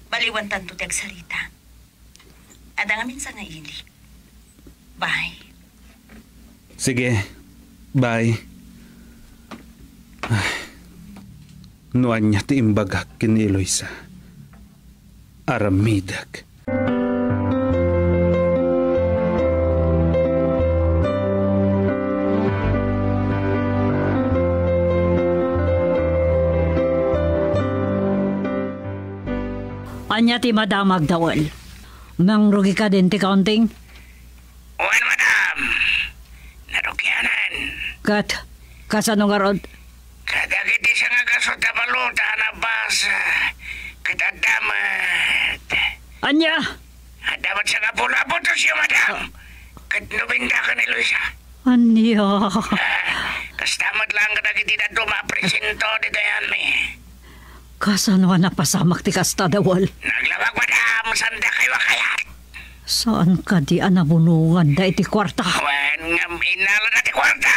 Baliwantanto ti agsarita. Adda ngamin sangaili. Bye. Sige. Bye. Ay, no ania ti imbagak ken ni Eloisa, aramidek. Ania ti madamag, Dawel? Nangrugi kadin ti counting? Wen, madam. Narugianan. Ket, kasano ngarud? Kadagiti sangagasu ta balota a nabasa, ket adda met. Ania? Adda met sangapulo a butosyo, madam. Ket nobenta ken ni Luisa. Ania? Ah, kasta met laeng kadagiti dadduma a presento ditoy ayanmi. Kasano a napasamak ti kasta, Dawel? Naglabak, madam, saan dakayo a kayat? Saan kadi a nabunonganda iti kuarta? Wen, ngem innalada ti kuarta,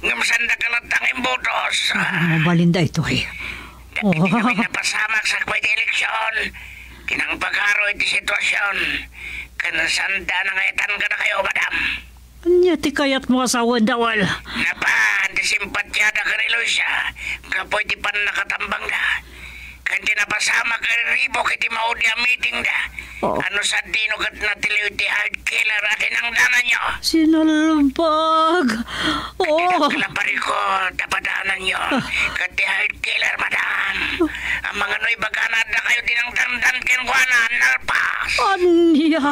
ngem saan dakayo latta nga imbutos. Ah, mabalin daytoy. Dagiti Oh. kami napasamak sakbay ti eleksion, kinangpagaro iti situasion, ken saan da a nangayatan kadakayo, madam. Ania ti kayatmo a sawen, Dawel? Napan ti simpatiada ken ni Luisa gapu iti pannakatambangda. Ken ti napasamak a riribuk iti maudi a meetingda. Oh. Ano sadino ket natiliw ti heart killer a tinangdananyo? Sinalbag! Oh! Dakkel a parikut a padananyo. Ah. Ket ti heart killer, madam. Amangan no ibagana adda kayo tinangdandan kenkuana, nalpas. Ania?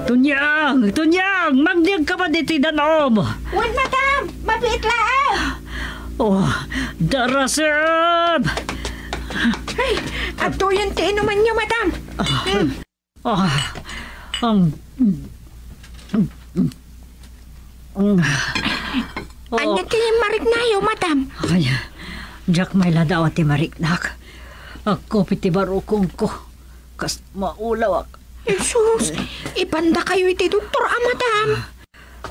Tonyang! Tonyang! Magdiag ka pa ditoy danum! Wen, madam! Mabiit laeng! Oh, darasem! Ay, adtoyen ti inumanyo, madam. Ah. Hmm. Ah, ang, ang, oh. Ania ti mariknayo, madam? Ay, diak mailadaw ti mariknak. Agkupit ti barukongko. Kas maulawak. Jesus, ipandakayo iti doktor a, madam.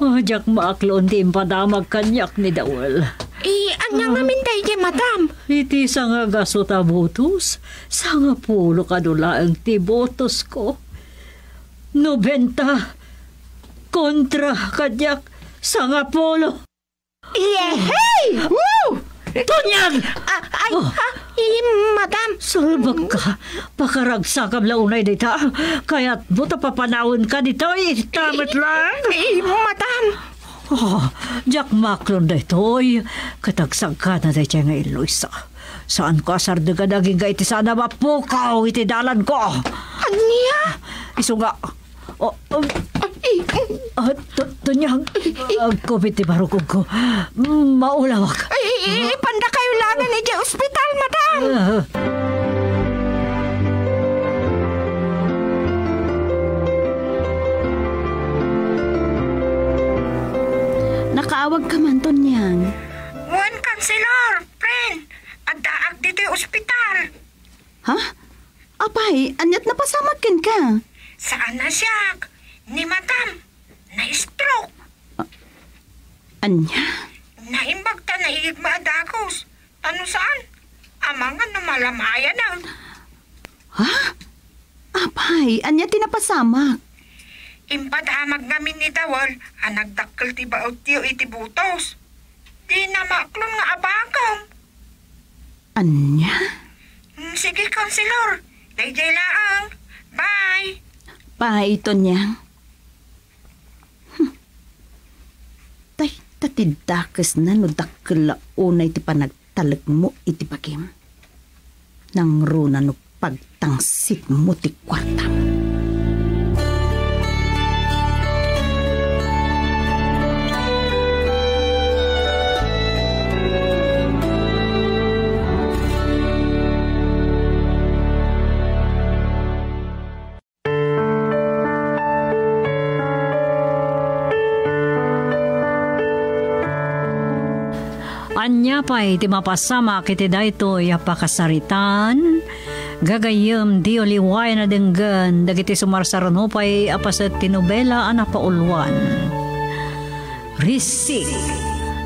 Ah, diak maaklon ti impadamag kaniak ni Dawel. Eh, ania ngamin daydi, madam? Iti sangagasu ta butos, sangapulo kano laeng ti butosko. Nobenta kontra kaniak sangapulo. Yehey! Woo! Tonyang! Ah, ay, Oh. ha? Eh, madam. Salbag ka. Pakaragsakam la unay dayta. Kayatmo ta papanawen ka ditoy. Tamet lang. Eh, madam. Oh, diak maklon daytoy. Ket agsagana daytoy nga Eloisa. Saanko a sardegan agingga iti saan a mapukaw iti dalanko. Ania? Isu nga, Oh, um, Ay, ah, Tu-, Tonyang, agkupit ti barukongko. Maulawak. Ay, ay, ay, ipandakayo laengen idiay ospital, madam. Ah. Nakaawag ka man, Tonyang? Wen, Kanselor, friend. Addaak ditoy ospital. Ha? Apay, aniat napasamak kenka? Saan a siak, ni madam, na-stroke. A-, ania? Naimbag ta naigma a dagus. Ta no saan, amangan no malamayan a. Ha? Apay, ania ti napasamak? Impadamag ngamin ni Dawel a nagdakkel ti baetyo iti butos. Dina maklon nga abagom. Ania? Mm, sige, Counselor. Daydiay laeng. Bye. Bye, Tonyang. Hmm. Tay, ta ti dakesna no dakkel la unay ti panagtalekmo iti bagim. Nangruna no pagtangsitmo ti kuartam. Ania pay ti mapasamak iti daytoy a pakasaritaan? Gagayyem, diyo liwayan a denggen dagiti sumarsaruno pay a paset ti nobela a napauluan. Risik,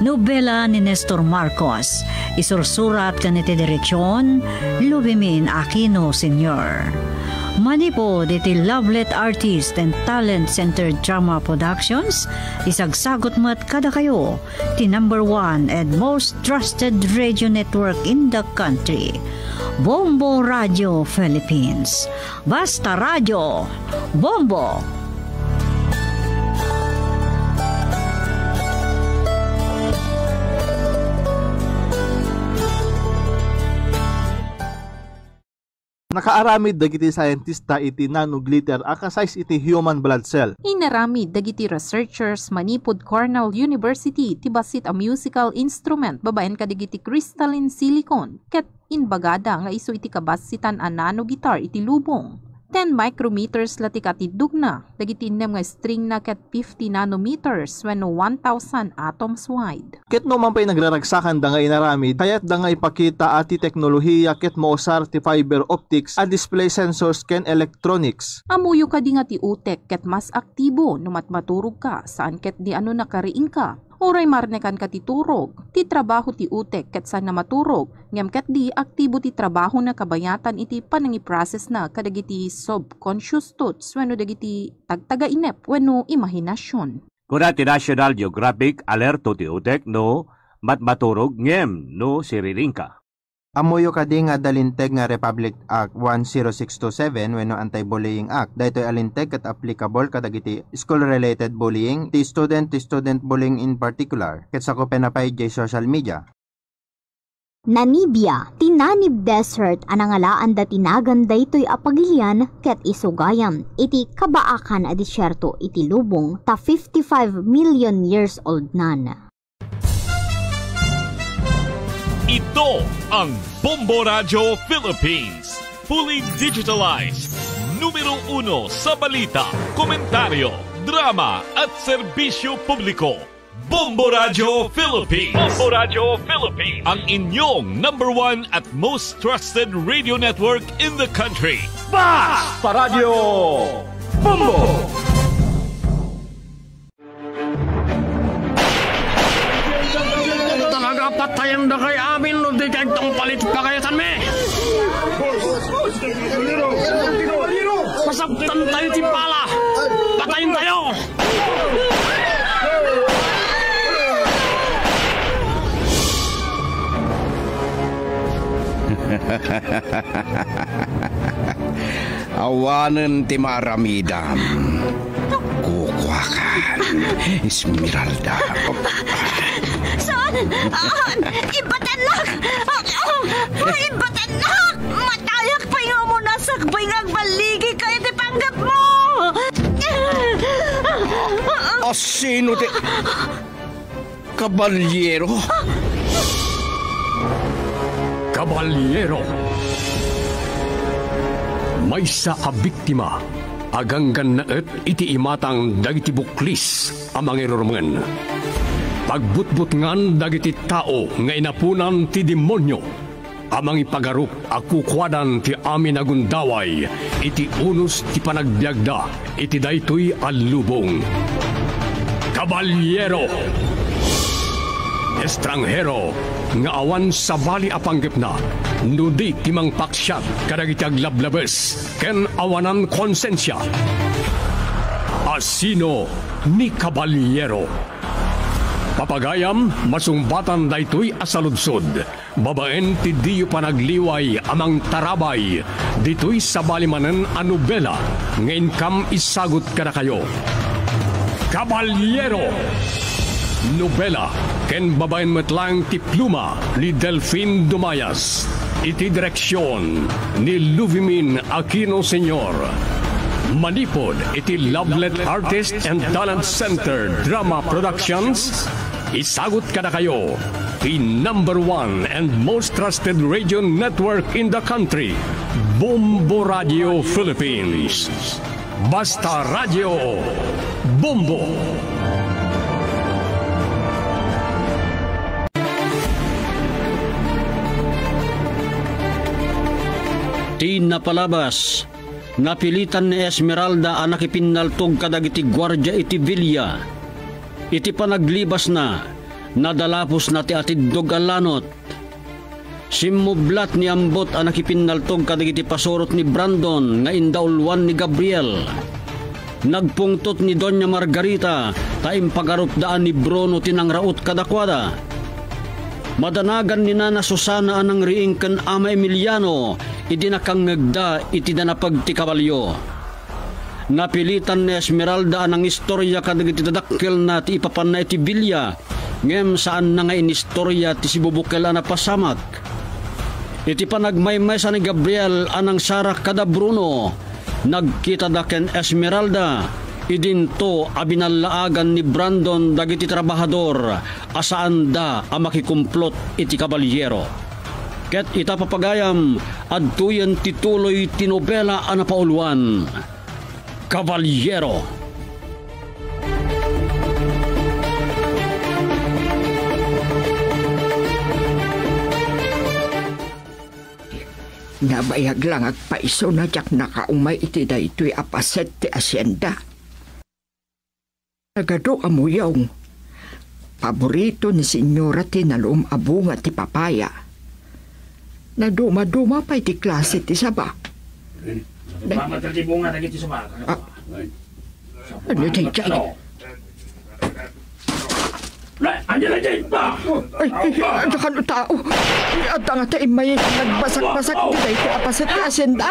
nobela ni Nestor Marcos, isursurat ken iti direksion, Lubimin Aquino Senior. Manipud iti Lovelet Artist and Talent Center Drama Productions, isagsagut met kadakayo ti number one and most trusted radio network in the country, Bombo Radio Philippines. Basta Radio, Bombo! Nakaaramid dagiti scientista iti nanoglitter a ka-size iti human blood cell. Inaramid dagiti researchers manipud Cornell University ti bassit a musical instrument babaen kadagiti crystalline silicone ket imbagada nga isu iti kabassitan a nanoguitar iti lubong. Ten micrometers la ti katiddogna dagiti innem nga stringna ket fifty nanometers wenno one thousand atoms wide. Ket no man pay nagraragsakanda nga inaramid, kayatda nga ipakita a ti teknolohiya ket mausar ti fiber optics a display sensors ken electronics. Ammoyo kadi nga ti utek ket mas aktibo no matmaturogka, saan ketdi a no nakariingka. Uray marnekanka ti turog, ti trabaho ti utek ket saanna maturog, ngem ketdi aktibo ti trabahona kabayatan iti panangiprocessna kadagiti subconscious thoughts wenno dagiti tagtagainep wenno imahinasion. Kuna ti National Geographic, alerto ti utek no matmaturog ngem no siriringka. Ammoyo kadi nga adda linteg nga Republic Act one zero six two seven wenno Anti-Bullying Act. Daytoy a linteg ket applicable kadagiti school-related bullying, ti student to student bullying in particular, ket sakupenna pay diay social media. Namibia, ti Namib Desert a nangalaanda ti nagan daytoy a pagilian ket isu gayam iti kabaakan a desierto iti lubong ta fifty-five million years old nan. Ito ang Bombo Radio Philippines, fully digitalized, numero uno sa balita, komentaryo, drama at serbisyo publiko. Bombo Radio Philippines. Bombo Radio Philippines. Ang inyong number one at most trusted radio network in the country. Basta Radio Bombo! Talaga, patayan da kay amin no di kay tungpalit pakayasan mi. Masaktan tayo ti pala. Patayin tayo. Awanen ti maaramidam. Kukuakan, Esmeralda. Saan? Saan? Ibatennak! Ibatennak! Matayak pay nga umunasakbay nga agbaligi kayo ti panggap mo! Asino ti... Kabalyero? Kabalyero. Maysa a biktima a ganggannaet iti imatang dagiti buklis a mangirurumen. Pagbutbutngan dagiti tao nga inaponan ti demonio a mangipagarup a kukuadan ti amin a gundaway iti unos ti panagbiagda iti daytoy a lubong. Kabalyero! Estranghero nga awan sabali a panggepna no di ti mangpaksiat kadagiti aglablabes ken awanan konsensia. Asino ni Kabalyero? Papagayam, masungbatan daytoy a saludsod. Babaen ti diyo panagliway a mangtarabay ditoy sabali manen a nobela nga inkam isagut kadakayo. Kabalyero! Nobela ken babaen met laeng ti pluma ni Delfin Dumayas, iti direksion ni Luvimin Aquino Senior. Manipud iti Lovelet Artist and Talent Center Drama Productions, isagut kadakayo ti number one and most trusted radio network in the country, Bombo Radio Philippines. Basta Radio Bombo. Napalabas, napilitan ni Esmeralda a nakipinnaltog kadagiti guardia iti villa. Iti panaglibasna, nadalapusna ti atiddog a lanot. Simmublat ni Ambot a nakipinnaltog kadagiti pasurot ni Brandon nga indauluan ni Gabriel. Nagpungtot ni Doña Margarita ta impagarupdaan ni Bruno ti nangraut kadakuada. Madanagan ni Nana Susana a nangriing ken Ama Emiliano idi nakangngegda iti danapeg ti kabalio. Napilitan ni Esmeralda a nangistorya kadagiti dadakkelna ti ipapanna iti villa, ngem saanna nga inistorya ti sibubukel a napasamak. Iti panagmaymaysa ni Gabriel a nangsara kada Bruno, nagkitada ken Esmeralda, idinto a binallaagan ni Brandon dagiti trabahador a saanda a makikumplot iti kabaliero. Ket ita, papagayam, adtoyen ti tuloy ti nobela a napauluan, Kabaliero. Nabayag la nga agpayso no diak nakaumay iti daytoy a paset ti asienda. Nagadu a muyong. Paborito ni Senyora ti nalum a bunga ti papaya. Nadumaduma pay ti klase ti saba. Mama, ti bunga dagiti saba. Ah. Ano daydiay? Ay, ania daydiay? Ay, ay, ay, adda kano tao. Ay, adda nga ta immay nagbasak-basak iti daytoy a paset ti asienda.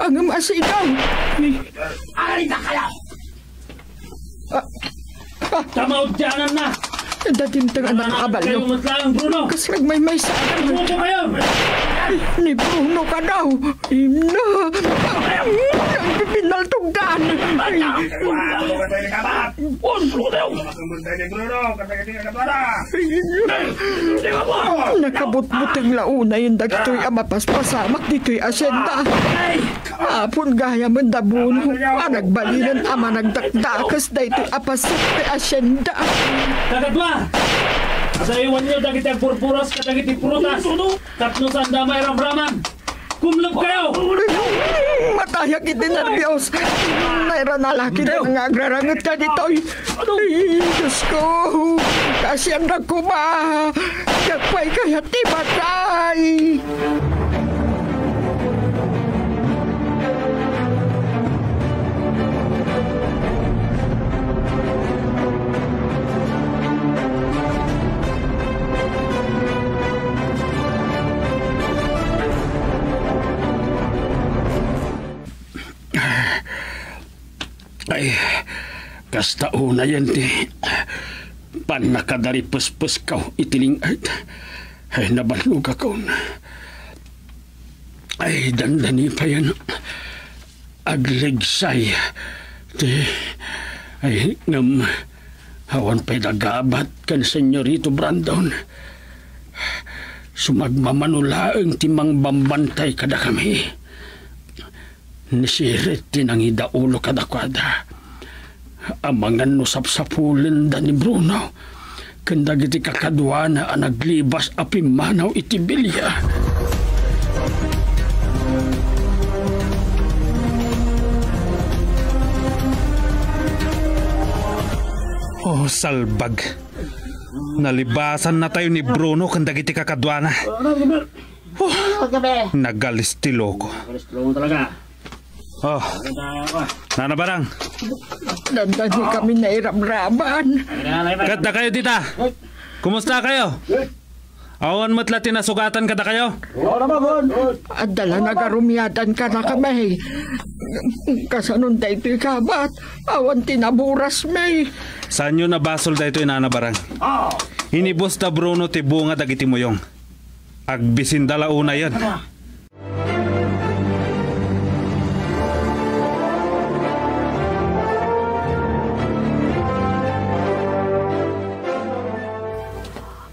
Ngem asidaw. Ay, nakayaw! Ah, ah. Kamaudiananna! Adda dimteng a nakakabalio. Kayo met laeng, Bruno. Kas nagmaymaysa. Bruno kayo! Ay, ni Bruno kadaw. Inna. Nagpipinaltogdan. Ay. Bruno kayo! Nakabutbuteng la unayen dagitoy a mapaspasamak ditoy asienda. Ay! Apon gayamen da Bruno a nagbalinen a managdakdakes daytoy a paset ti asienda. Kakadua, adaywanyo dagiti agburburas kadagiti prutas tapno saanda mairamraman. Kumleb kayo! Matayak iti nerbios. Nairana la ketdi nga agraranget kaditoy. Ay, Diosko, kaasiannak koma. Diak pay kayat ti matay. Ay, kasta unayen ti pannakadaripespeskaw iti ling-at. Ay, naballogakon. Ay, dandani payen. Agligsay ti, ay, ngem awan pay nagabat ken Senyorito Brandon. Sumagmamano laeng ti mangbambantay kadakami. Ni Sirit ti nangidaulo kadakuada. Amangan no sapsapulenda ni Bruno ken dagiti kakaduana a naglibas a pimmanaw iti bilia. Oh, salbag. Nalibasannatayo ni Bruno ken dagiti kakaduana. Oh, nagalis ti loko. Nagalis ti loko talaga. Oh. Nana Barang. Dandani kami nairamraman. Ket dakayo dita. Kumusta kayo? Awan met la ti nasugatan kadakayo? Adda la nagarumiadan kadakami. Kasanon daytoy kabat? Awan ti naburasmi. Saanyo nabasol daytoy, Nana Barang? Inibus da Bruno ti bunga dagiti muyong. Agbisinda la unayen.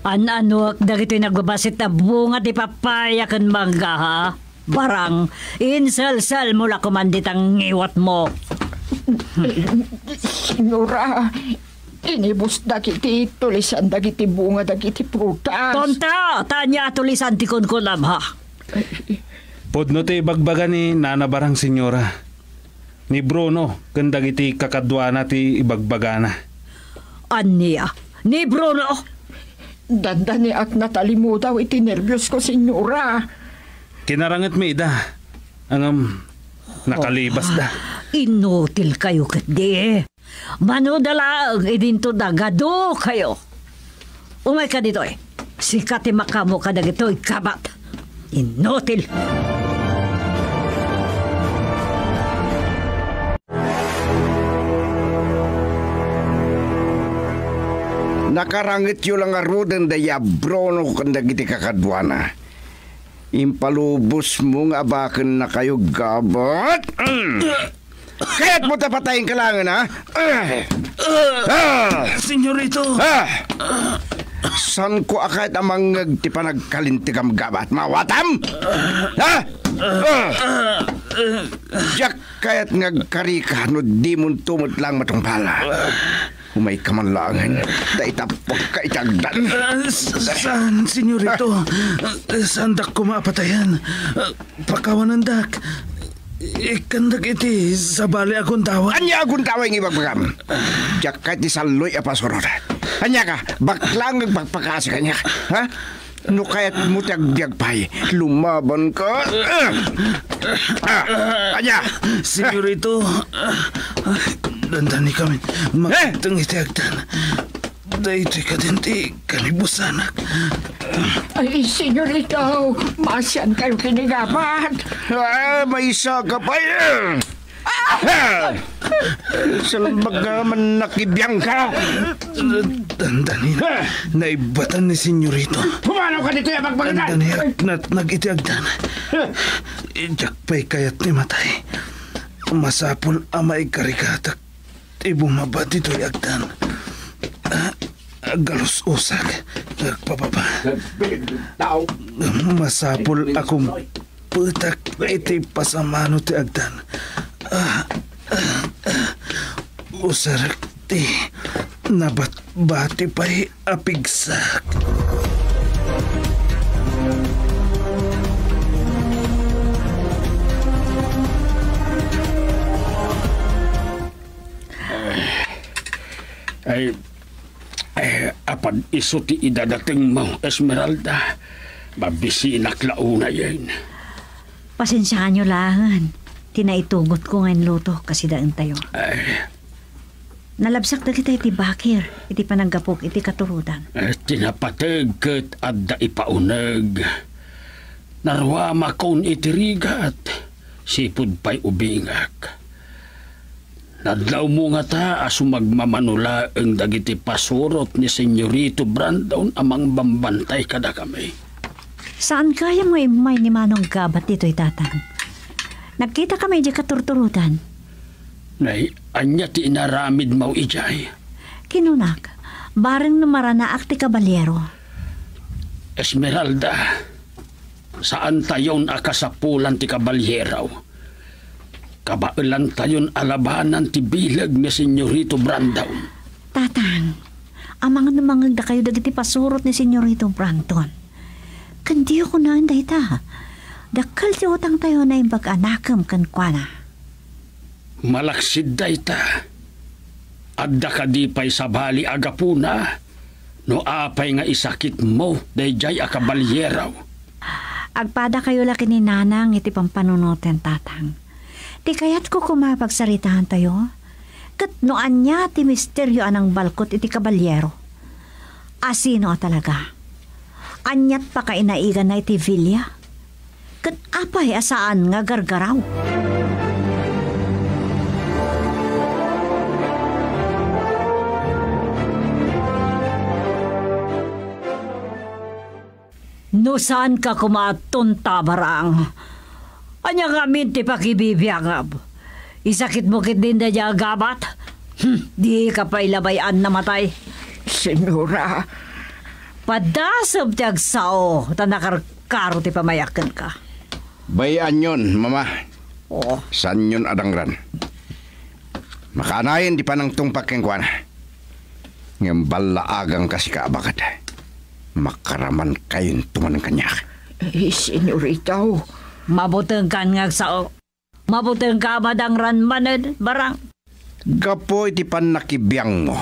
An-anuek dagitoy nagbabasit a bunga ti papaya ken mangga, ha? Barang, inselselmo la koman dita ngiwatmo. Senyora, inibus dagiti tulisan dagiti bunga dagiti prutas. Tonto, ta ania a tulisan ti kunkunam, ha? Pudno ti ibagbaga ni Nana Barang, Senyora. Ni Bruno ken dagiti kakaduana ti ibagbagana. Ania? Ni Bruno? Dandaniak natalimudaw iti nerbios ko, Senyora. Kinarangitmi ida. Ngem, nakalibasda. Inutil kayo ketdi. Manoda laeng idinto dagado kayo. Umayka ditoy. Sika ti makaammo kadagitoy gabat. Inutil. Nakarangityo la ngaruden da Bruno ken dagiti kakaduana. Impalubosmo nga abakennakayo gabat. Kayatmo ta patayenka laengen, ha? Ah! Senyorito! Ah! Saanko a kayat a mangngeg ti panagkalintegam gabat. Mawatam? Ha? Ah! Diak kayat nga agkarika no dimonto met laeng matungpal. Umayka man laengen, ta itappekka iti agdan. Ah, s-, saan, senyorito? Ah, saandak koma a patayen. Ah, pakawanendak. Ikkandak iti sabali a gundaway. Ania a gundaway nga ibagbagam? Diak kayat ti salloy a pasurot. Ania ka? Baklang agpakpakasi kaniak. Ha? No kayatmo ti agbiag pay, lumaban ka. Ah, ania? Senyorito, ah, dandani kami. Eh? Makiteng iti agdan. Daytoy kadin ti kanibusanak. Ay, senyorito, maasian kayo kinigabat. Ah, maysa ka pay. Ah! Salbag nga man nakibiang ka! Dandani, naibatan ni senyorito. Pumanaw ka ditoy a bagbagatan! Dandani, nat-, nag-iti agdan. Diak pay kayat ti matay. Masapul a maikarikatak ti bumaba ditoy agdan. Ah, galususak, agpababa. Nagbiling tao. Masapul a kumpetak iti pasamano ti agdan. Ah, ah, ah. Usarek ti nabatbati pay a pigsak. Ay, ay, apan isu ti idadatengmo, Esmeralda. Mabisinak la unayen. Pasensiaanyo laengen ti naitugotko nga inluto, kasidaentayo. Ay. Nalabsak dagita iti bakir iti panaggapok iti katurodan. Eh, ti napateg ket adda ipauneg. Naruamakon iti rigat, sipud pay ubingak. Nadlawmo ngata a sumagmamano laeng dagiti pasurot ni Senyorito Brandon a mangbambantay kadakami? Saan gayam nga immay ni Manong Gabat ditoy, Tatang. Nagkitakami idiay katurturodan. Nay, ania ti inaramidmo idiay? Kinunak, bareng no maranaak ti kabalyero. Esmeralda, saantayon a kasapulan ti kabalyero. Kabaelantayon a labanan ti bileg ni Senyorito Brandon. Tatang, amangan no mangngegdakayo dagiti pasurot ni Senyorito Brandon. Ken diyo kunaen dayta. Dakkel ti utangtayo a naimbag a nakem kenkuana. Malaksid dayta. Adda kadi pay sabali a gapuna no apay nga isakitmo daydiay a kabalyero? Agpadakayo la ken ni Nanang iti pampanunoten, Tatang. Ti kayatko koma a pagsaritaantayo, ket no ania ti misterio a nangbalkot iti kabalyero. Asino a talaga? Aniat pakainaiganna iti villa? Ket apay a saan nga gargaraw? No saanka koma a tonta, Barang, ania ngamin ti pakibibiangam? Isakitmo ketdin daydiay a gabat? Hmm, dika pay labay-an a matay. Senyora. Padasem ti agsao, ta nakarkaro ti pamayak kenka. Bay-anyon, Mama. Oh. Saanyon a dangran. Makaanayen ti panangtungpak kenkuana. Ngem ballaaganka, sika a bagad. Makaramankayon tumanen kaniak. Eh, senyorito, Mabutengkan nga agsao. Mabutengka a madangran manen, Barang. Gapu iti pannakibiangmo,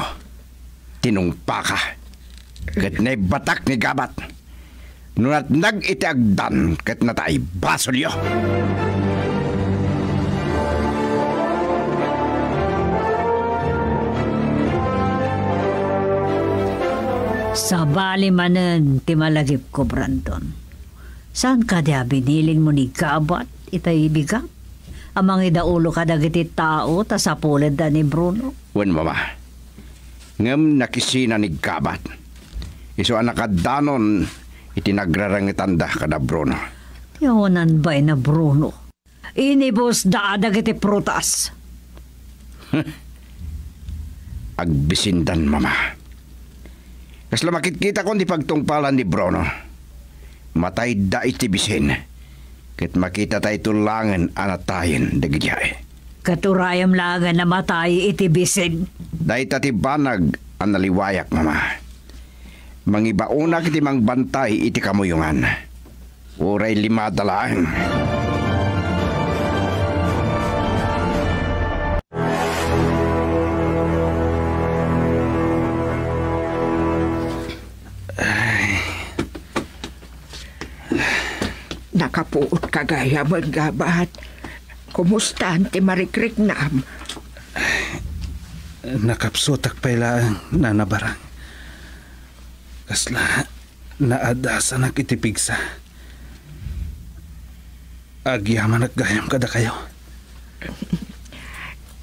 tinungpaka, ket naibbatak ni Gabat. No natnag iti agdan ket natay, basolyo. Sabali manen ti malagipko, Brandon. Saan kadi a binilinmo ni Gabat itay bigat a mangidaulo kadagiti tao ta sapulenna ni Bruno? Wen, Mama. Ngem nakisina ni Gabat. Isu a nakaddanon iti nagrarangetanda kada Bruno. Yawanan bain a Bruno. Inibusda dagiti prutas. Agbisindan, Mama. Kasla makitkitakon ti pagtungpalan ni Bruno. Matayda iti bisin, ket makitatayto laengen a natayen dagidiay. Ket urayem laengen a matay iti bisin. Dayta ti banag a naliwayak, Mama. Mangibaonak iti mangbantay iti kamuyongan. Uray limada laeng. Ay. Nakapuotka gayam, Gabat. Kumustan ti marikriknam? Nakapsutak pay laeng, Nana Barang. Kasla naadasanak iti pigsa. Agyamanak gayam kadakayo.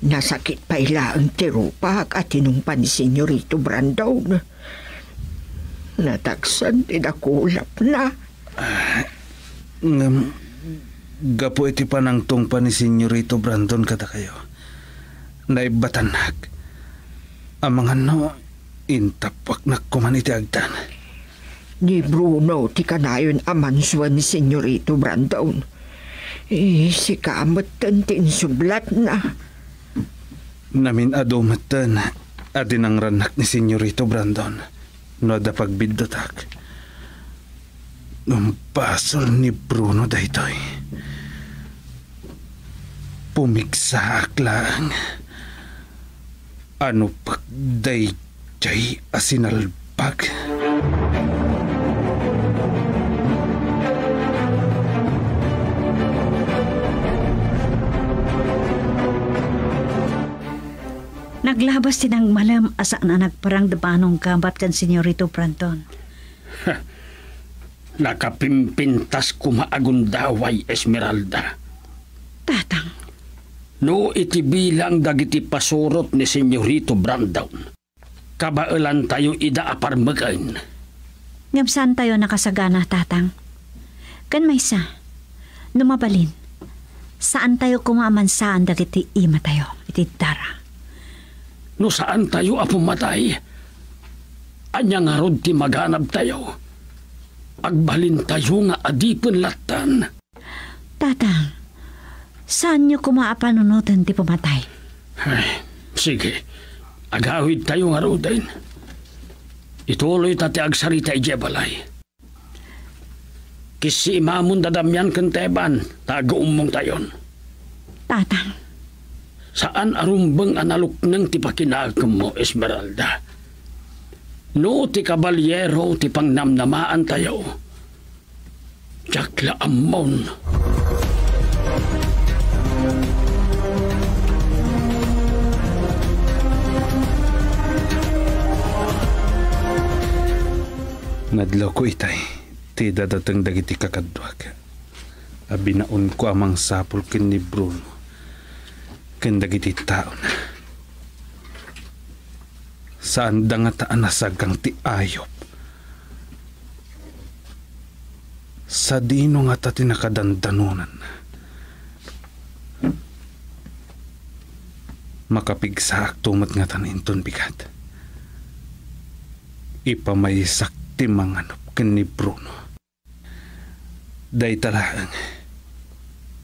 Nasakit pay laeng ti rupak a tinungpa ni Senyorito Brandon. Natagsan ti dakulapna. Ah, ngem, gapu iti panangtungpa ni Senyorito Brandon kadakayo, naibbatannak. Amangan no, intappuaknak koman iti agdan. Ni Bruno ti kanayon a mansuen ni Senyorito Brandon. Eh, sika metten ti insublatna. Namin-adu metten a dinangrannak ni Senyorito Brandon no adda pagbiddutak. Ngem basol ni Bruno daytoy. Pumigsaak laeng. Ano pagdaydiay a sinalbag? Naglabas ti nangmalem a saan a nagparang da Manong Gabat ken Senyorito Brandon. Nakapimpintas koma a gundaway, Esmeralda. Tatang. No iti bilang dagiti pasurot ni Senyorito Brandon, kabaelantayo ida a parmeken. Ngem saantayo nakasagana, Tatang. Ken maysa, no mabalin, saantayo koma a mansaan dagiti imatayo iti dara. No saantayo a pumatay, ania ngarud ti maganabtayo? Agbalintayo nga adipen lattan. Tatang, saanyo koma a panunoten ti pumatay? Ay, sige. Agawidtayo ngaruden. Ituloyta ti agsarita idiay balay. Kissiimamon da Damian ken Teban, ta aguummongtayon. Tatang. Saan a rumbeng a nalukneng ti pakinagemmo, Esmeralda. No ti kabalyero ti pangnamnamaantayo, diak la ammon. Nadlawko itay ti dadateng dagiti kakaduak a binaonko a mangsapul ken ni Bruno ken dagiti taona. Saanda ngata a nasagang ti ayup. Sadino ngata ti nakadandanonanna? Makapigsaakto met ngatan inton bigat. Ipamaysak ti manganup ken ni Bruno. Dayta laeng,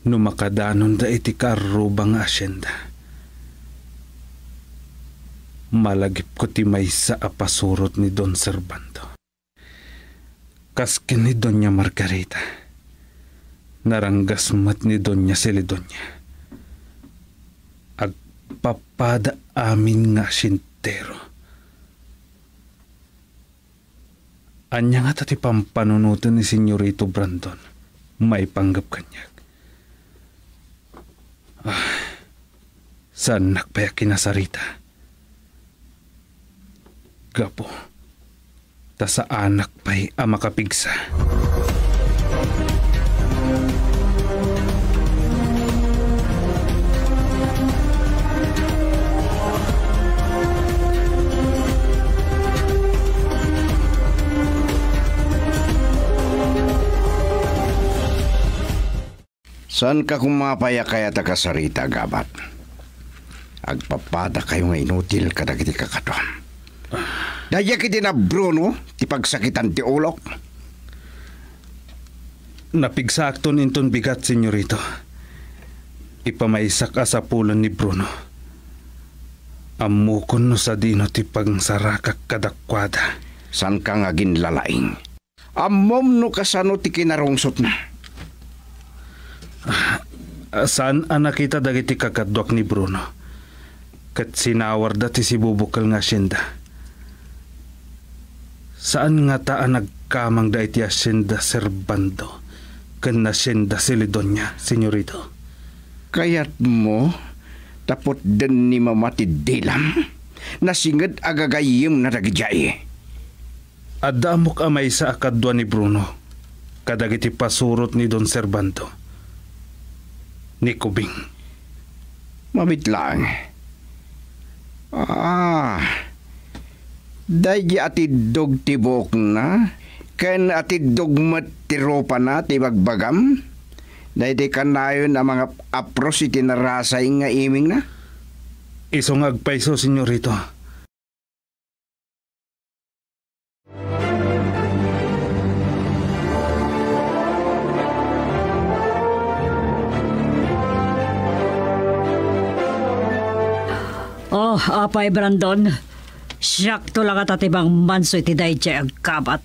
no makadanonda iti kaarruba nga asienda, malagipko ti maysa a pasurot ni Don Servando. Kas ken ni Doña Margarita, Naranggas met ni Doña Celedonia. Agpappada amin nga asientero. Ania ngata ti pampanunoten ni Señorito Brandon maipanggep kaniak? Ah, saannak pay a kinasarita. Gapu ta saanak pay a makapigsa. Saanka koma pay a kayat a kasarita, Gabat. Agpapadakayo nga inutil kadagiti kakaduam. Daydiay iti na Bruno ti pagsakitan ti ulok. Napigsaakton inton bigat, Señorito. Ipamaysak a sapulen ni Bruno. Ammokon no sadino ti pangsarakak kadakuada. Saanka nga aginlalaing. Ammom no kasano ti kinarungsotna? Ah, saan a nakita dagiti kakaduak ni Bruno, ket sinawarda ti sibubukel nga asienda. Saan ngata a nagkamangda iti asienda Servando ken asienda Celedonia, Señorito. Kayatmo ta putden ni Mama ti dilam? Nasinged a gagayyemna dagidiay. Adda ammok a maysa a kadua ni Bruno kadagiti pasurot ni Don Servando, ni Cubing. Mabiit laeng. Ah, daydi atiddog ti buokna ken atiddog met ti rupana ti ibagbagam? Daydi kanayon a mangap-apros iti narasay nga imingna? Isu nga agpayso, Señorito. Oh, apay, Brandon. Siakto la ngata ti mangmanso iti daydiay a Gabat.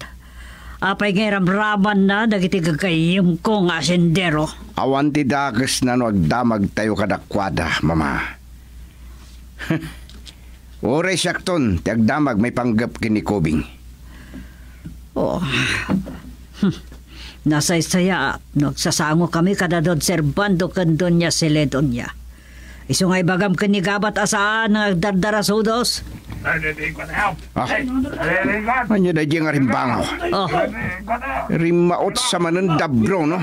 Apay nga iramramanna dagiti gagayyemko nga asiendero? Awan ti dakesna no agdamagtayo kadakuada, Mama. Uray siakton ti agdamag maipanggep ken ni Cubing. Oh. Nasaysayaat no agsasangokami kada Don Servando ken Doña Celedonia. Isu nga ibagam ken ni Gabat a saan nga agdardarasudos. Ah. Ania daydiay nga rimbangaw? Oh. Rimmaot sa manen da Bruno.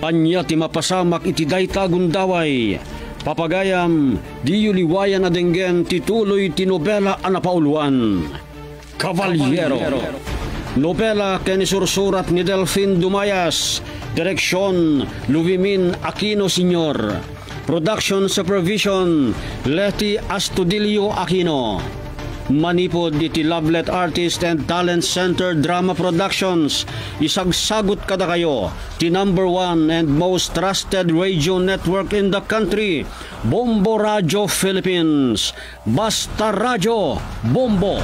Ania ti mapasamak iti dayta a gundaway? Papagayam, diyo liwayan a denggen ti tuloy ti nobela a napauluan. Caballero. Nobela ken isursurat ni Delfin Dumayas. Direksyon, Luvimin Aquino Senior. Production supervision, Leti Astudillo Aquino. Manipud iti Lovelet Artist and Talent Center Drama Productions, isagsagut kadakayo ti number one and most trusted radio network in the country, Bombo Radio Philippines. Basta Radio Bombo.